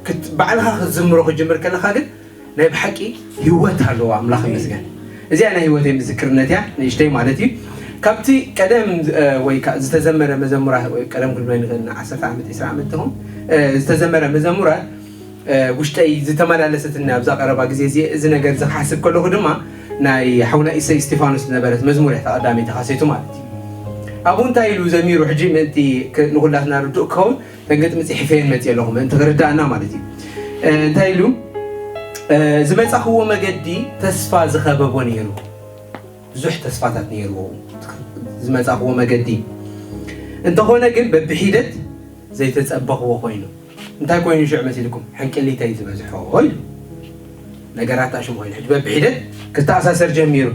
ክት-፣ ባዕልኻ ክትዝምሮ ክጅምር ከለኻ ግን ናይ ብሓቂ ህይወት ኣለዎ። ኣምላኽ ይመስገን። እዚኣ ናይ ህይወተይ ምስክርነት እያ፣ ንእሽተይ ማለት እዩ። ካብቲ ቀደም፣ እ፣ ወይ ከ-፣ ዝተዘመረ መዘሙራት፣ ወይ ቀደም ክንብሎ ንኽእል፣ ን ዓሰርተ ዓመት፣ ዕስራ ዓመት ትኹን፣ እ፣ ዝተዘመረ መዘሙራት፣ እ፣ ውሽጠይ ዝተመላለሰትኒ ኣብዛ ቀረባ ግዜ እዚ፣ እዚ ነገር እዚ ክሓስብ ከለኹ ድማ ናይ ሓውና ኢሰይ እስጢፋኖስ ዝነበረት መዝሙር እያ፣ እታ ቀዳመይቲ ካሴቱ ማለት እዩ። ኣብኡ እንታይ ኢሉ ዘሚሩ፣ ሕጂ ምእንቲ ክ-፣ ንኹላትና ርዱእ ክኸውን፣ ተን ገጥሚ ጽሒፈየን መጽየ ኣለኹ፣ ምእንቲ ክርዳእና ማለት እዩ። እ፣ እንታይ ኢሉ? እ፣ ዝመጻኽዎ መገዲ ተስፋ ዝኸበቦ ነይሩ። ብዙሕ ተስፋታት ነይርዎ ዝመጻኽዎ መገዲ። እንተኾነ ግን በብሒደት ዘይተጸበኽዎ ኮይኑ። እንታይ ኮይኑ ሽዑ መሲልኩም? ሕንቅሊተይ ዝበዝሖ ኢሉ። ነገራት ኣሽሙ ኮይኑ። ሕጂ በብሒደት ክተኣሳሰር ጀሚሩ።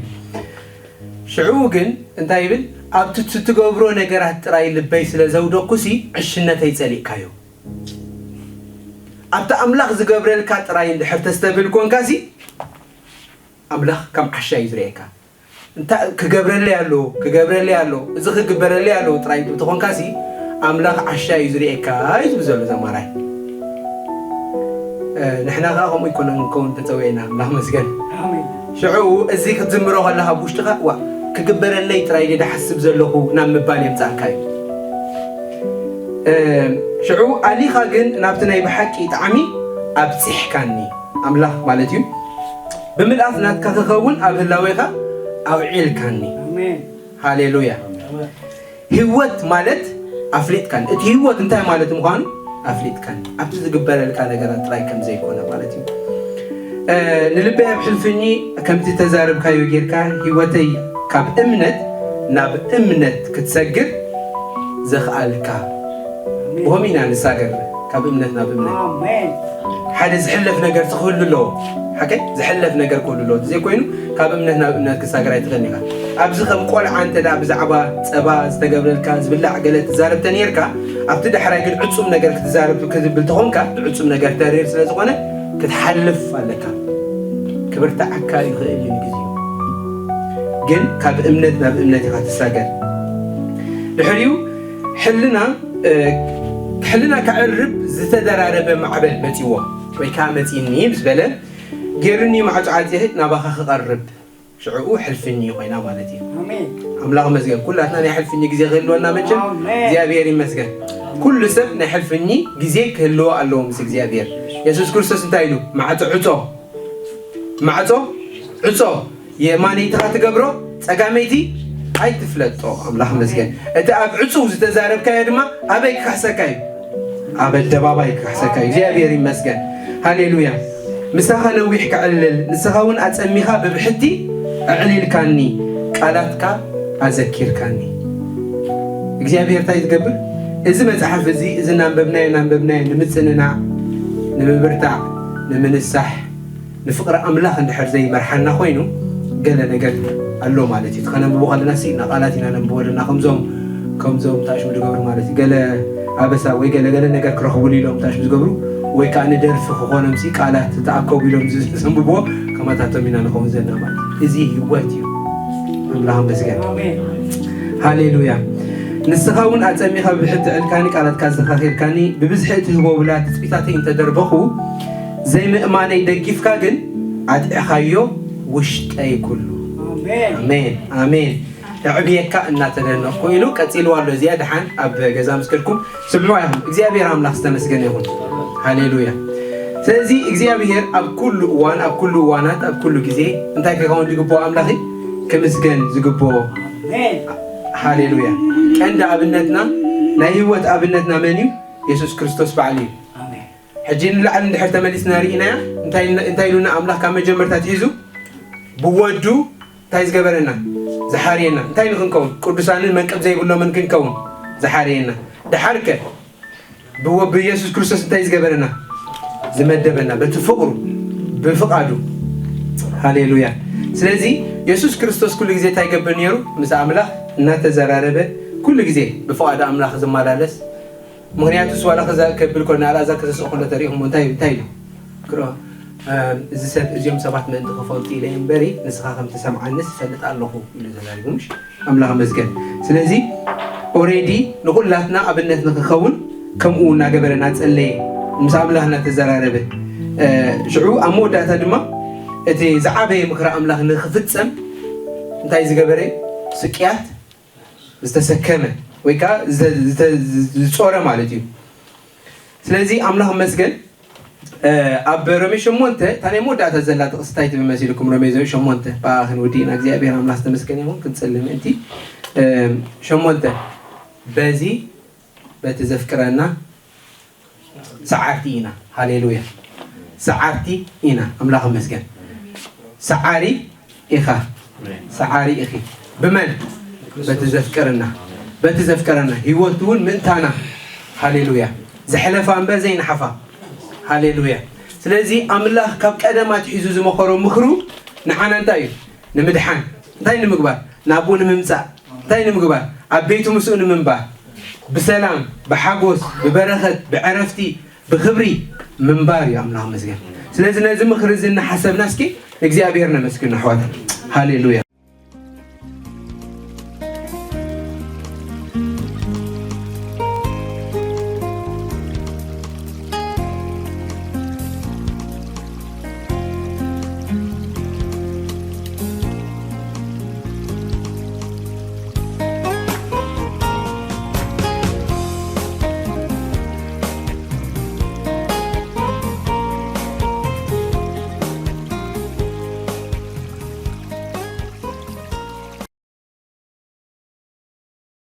ሽዑ ግን እንታይ ይብል? ኣብቲ እትገብሮ ነገራት ጥራይ ልበይ ስለ ዘውደኩሲ ዕሽነተይ ጸሊእካዮ። ኣብቲ ኣምላኽ ዝገብረልካ ጥራይ እንድሕር ተስተብህል ኮንካሲ ኣምላኽ ከም ዓሻ እዩ ዝርእየካ። እንታይ ክገብረለይ ኣሎ፣ ክገብረለይ ኣሎ፣ እዚ ክግበረለይ ኣሎ ጥራይ እንተኾንካሲ ኣምላኽ ዓሻ እዩ ዝርእየካ እዩ ዝብል ዘሎ ዘማራይ። እ፣ ንሕና ከኣ ከምኡ ይኮነ ንከውን ተጸዊዕና፣ ኣምላኽ መስገን። ኣሜን። ሽዑ እዚ ክትዝምሮ ከለኻ ኣብ ውሽጥኻ፣ "ዋ፣ ክግበረለይ ጥራይ ድየ ዝሓስብ ዘለኹ?" ናብ ምባል የምጽኣካ እዩ። እ፣ ሽዑ ኣሊኻ ግን ናብቲ ናይ ብሓቂ ጣዕሚ ኣብጺሕካኒ፣ ኣምላኽ ማለት እዩ። ብምልኣት ናትካ ክኸውን ኣብ ህላዌኻ ኣውዒልካኒ። ኣሜን። ሃሌሉያ። ኣሜን። ህይወት ማለት ኣፍሊጥካኒ። እቲ ህይወት እንታይ ማለት ምዃኑ ኣፍሊጥካኒ ኣብቲ ዝግበረልካ ነገራት ጥራይ ከም ዘይኮነ ማለት እዩ። ንልበይ ኣብ ሕልፍኒ ከምቲ ተዛረብካዮ ጌርካ ህይወተይ ካብ እምነት ናብ እምነት ክትሰግር ዘኽኣልካ ብሆም ኢና ንሳገር ካብ እምነት ናብ እምነት ሓደ ዝሕለፍ ነገር ትኽህሉ ኣለዎ። ሓቀይ ዝሕለፍ ነገር ክህሉ ኣለዎ ዘይኮይኑ ካብ እምነት ናብ እምነት ክሳገር ኣይትኽእልን ኢኻ። ኣብዚ ከም ቆልዓ እንተ ደኣ ብዛዕባ ጸባ ዝተገብረልካ ዝብላዕ ገለ ትዛረብ ተነይርካ ኣብቲ ዳሕራይ ግን ዕጹም ነገር ክትዛረብ ክዝብል ተኾንካ ዕጹም ነገር ተሪር ስለ ዝኾነ ክትሓልፍ ኣለካ። ክብርትዓካ ይኽእል እዩ ንግዜኡ ግን ካብ እምነት ናብ እምነት ኢኻ ትሳገር። ድሕሪኡ ሕልና ሕልና ከዕርብ ዝተደራረበ ማዕበል መጺዎ ወይ ከዓ መጺኒ ምስ በለ ገይሩኒ ማዕጾ ዓጽየ ናባኻ ክቐርብ ሽዕኡ ሕልፍኒ ኮይና ማለት እዩ። ኣምላኽ መስገን ኩላትና ናይ ሕልፍኒ ግዜ ክህልወና መቸም እግዚኣብሔር ይመስገን። ኩሉ ሰብ ናይ ሕልፍኒ ግዜ ክህልዎ ኣለዎ ምስ እግዚኣብሔር። የሱስ ክርስቶስ እንታይ ኢሉ? ማዕጾ ዕጾ ማዕጾ ዕጾ የማነይትኻ ትገብሮ ጸጋመይቲ ኣይትፍለጦ። ኣምላኽ መስገን። እቲ ኣብ ዕጹው ዝተዛረብካዮ ድማ ኣበይ ክካሕሰካ እዩ? ኣብ ኣደባባይ ክካሕሰካ እዩ። እግዚኣብሔር ይመስገን። ሃሌሉያ። ምሳኻ ነዊሕ ከዕልል ንስኻ እውን ኣጸሚኻ ብብሕቲ ኣዕሊልካኒ ቃላትካ ኣዘኪርካኒ። እግዚኣብሔር እንታይ ዝገብር? እዚ መጽሓፍ እዚ እዚ እናንበብናዮ እናንበብናዮ ንምጽንናዕ፣ ንምብርታዕ፣ ንምንሳሕ፣ ንፍቕሪ ኣምላኽ እንድሕር ዘይመርሓና ኮይኑ ገለ ነገር ኣሎ ማለት እዩ። ከነንብቦ ከለና ስኢና ቃላት ኢና ነንብቦ ዘለና ከምዞም ከምዞም ታሽሙ ዝገብሩ ማለት እዩ። ገለ ኣበሳ ወይ ገለ ገለ ነገር ክረኽቡሉ ኢሎም ታሽሙ ዝገብሩ ወይ ከዓ ንደርፊ ክኾኖም ሲ ቃላት ተኣከቡ ኢሎም ዘንብቦ ከማታቶም ኢና ንኸውን ዘለና ማለት እዩ። እዚ ህይወት እዩ። ኣምላኽ መስገን። ሃሌሉያ። ንስኻ እውን ኣጸሚኻ ብብሕቲ ዕልካኒ ቃላትካ ዘኻኺርካኒ ብብዝሒ እትህቦ ብላ ትጽቢታተይ እንተደርበኹ ዘይምእማነይ ደጊፍካ ግን ኣጥዕኻዮ ውሽጠይ ኩሉ። ኣሜን ኣሜን። ኣዕብየካ እናተደነቕኩ ኢሉ ቀጺልዋ ኣሎ። እዚኣ ደሓን ኣብ ገዛ ምስ ከድኩም ስምዑዋ ኢኹም። እግዚኣብሔር ኣምላኽ ዝተመስገነ ይኹን። ሃሌሉያ። ስለዚ እግዚኣብሔር ኣብ ኩሉ እዋን ኣብ ኩሉ እዋናት ኣብ ኩሉ ግዜ እንታይ ክኸውን ዝግብኦ ኣምላኽ ክምስገን ዝግብኦ። ሃሌሉያ። ቀንዲ ኣብነትና ናይ ህይወት ኣብነትና መን እዩ? የሱስ ክርስቶስ ባዕሉ እዩ። ሕጂ ንላዕሊ እንድሕር ተመሊስና ርኢናያ እንታይ ኢሉና ኣምላኽ ካብ መጀመርታ ትሒዙ ብወዱ እንታይ ዝገበረና ዝሓርየና እንታይ ንክንከውን ቅዱሳንን መንቅብ ዘይብሎምን ክንከውን ዝሓርየና ድሓርከ ብወ ብኢየሱስ ክርስቶስ እንታይ ዝገበረና ዝመደበና በቲ ፍቕሩ ብፍቓዱ። ሃሌሉያ። ስለዚ የሱስ ክርስቶስ ኩሉ ግዜ እንታይ ይገብር ነይሩ? ምስ ኣምላኽ እናተዘራረበ ኩሉ ግዜ ብፍቓዱ ኣምላኽ ዝመላለስ ምክንያቱ ስ ዋላ ከዛ ከብል ኮ ንኣልኣዛር ከተስኦ ከሎ ተሪእኹሞ እንታይ እንታይ ኢሉ ክሮ እዚ ሰብ እዚኦም ሰባት ምእንቲ ክፈልጡ ኢለ እምበሪ ንስኻ ከም ትሰምዓኒ ዝፈልጥ ኣለኹ ኢሉ ተዛሪቡ ምሽ ኣምላኽ መስገን። ስለዚ ኦሬዲ ንኩላትና ኣብነት ንክኸውን ከምኡ እናገበረ እናጸለየ ምስ ኣምላኽ እናተዘራረበ ሽዑ ኣብ መወዳእታ ድማ እቲ ዝዓበየ ምክሪ ኣምላኽ ንክፍጸም እንታይ ዝገበረ ስቅያት ዝተሰከመ ወይ ከዓ ዝጾረ ማለት እዩ። ስለዚ ኣምላኽ መስገን ኣብ ሮሜ ሸሞንተ እታ ናይ መወዳእታ ዘላ ጥቕስታይ ትብል መሲልኩም ሮሜ ሸሞንተ ብኣኽን ውዲእና እግዚኣብሔር ኣምላኽ ዝተመስገነ ይኹን ክንጽሊ ምእንቲ ሸሞንተ በዚ በቲ ዘፍቅረና ሰዓርቲ ኢና። ሃሌሉያ። ሰዓርቲ ኢና። ኣምላኽ ይመስገን። ሰዓሪ ኢኻ። ሰዓሪ ኢኺ። ብመን? በቲ ዘፍቀረና። በቲ ዘፍቀረና። ህይወት እውን ምእንታና። ሃሌሉያ። ዘሕለፋ እምበር ዘይነሓፋ። ሃሌሉያ። ስለዚ ኣምላኽ ካብ ቀደም ኣትሒዙ ዝመኸሮ ምኽሩ ንዓና እንታይ እዩ? ንምድሓን። እንታይ ንምግባር? ናብኡ ንምምጻእ። እንታይ ንምግባር? ኣብ ቤቱ ምስኡ ንምንባር፣ ብሰላም፣ ብሓጎስ፣ ብበረኸት፣ ብዕረፍቲ፣ ብኽብሪ ምንባር እዩ። ኣምላኽ መስገን። ስለዚ ነዚ ምኽሪ እዚ እናሓሰብና እስኪ እግዚኣብሔር ነመስግን ኣሕዋት። ሃሌሉያ።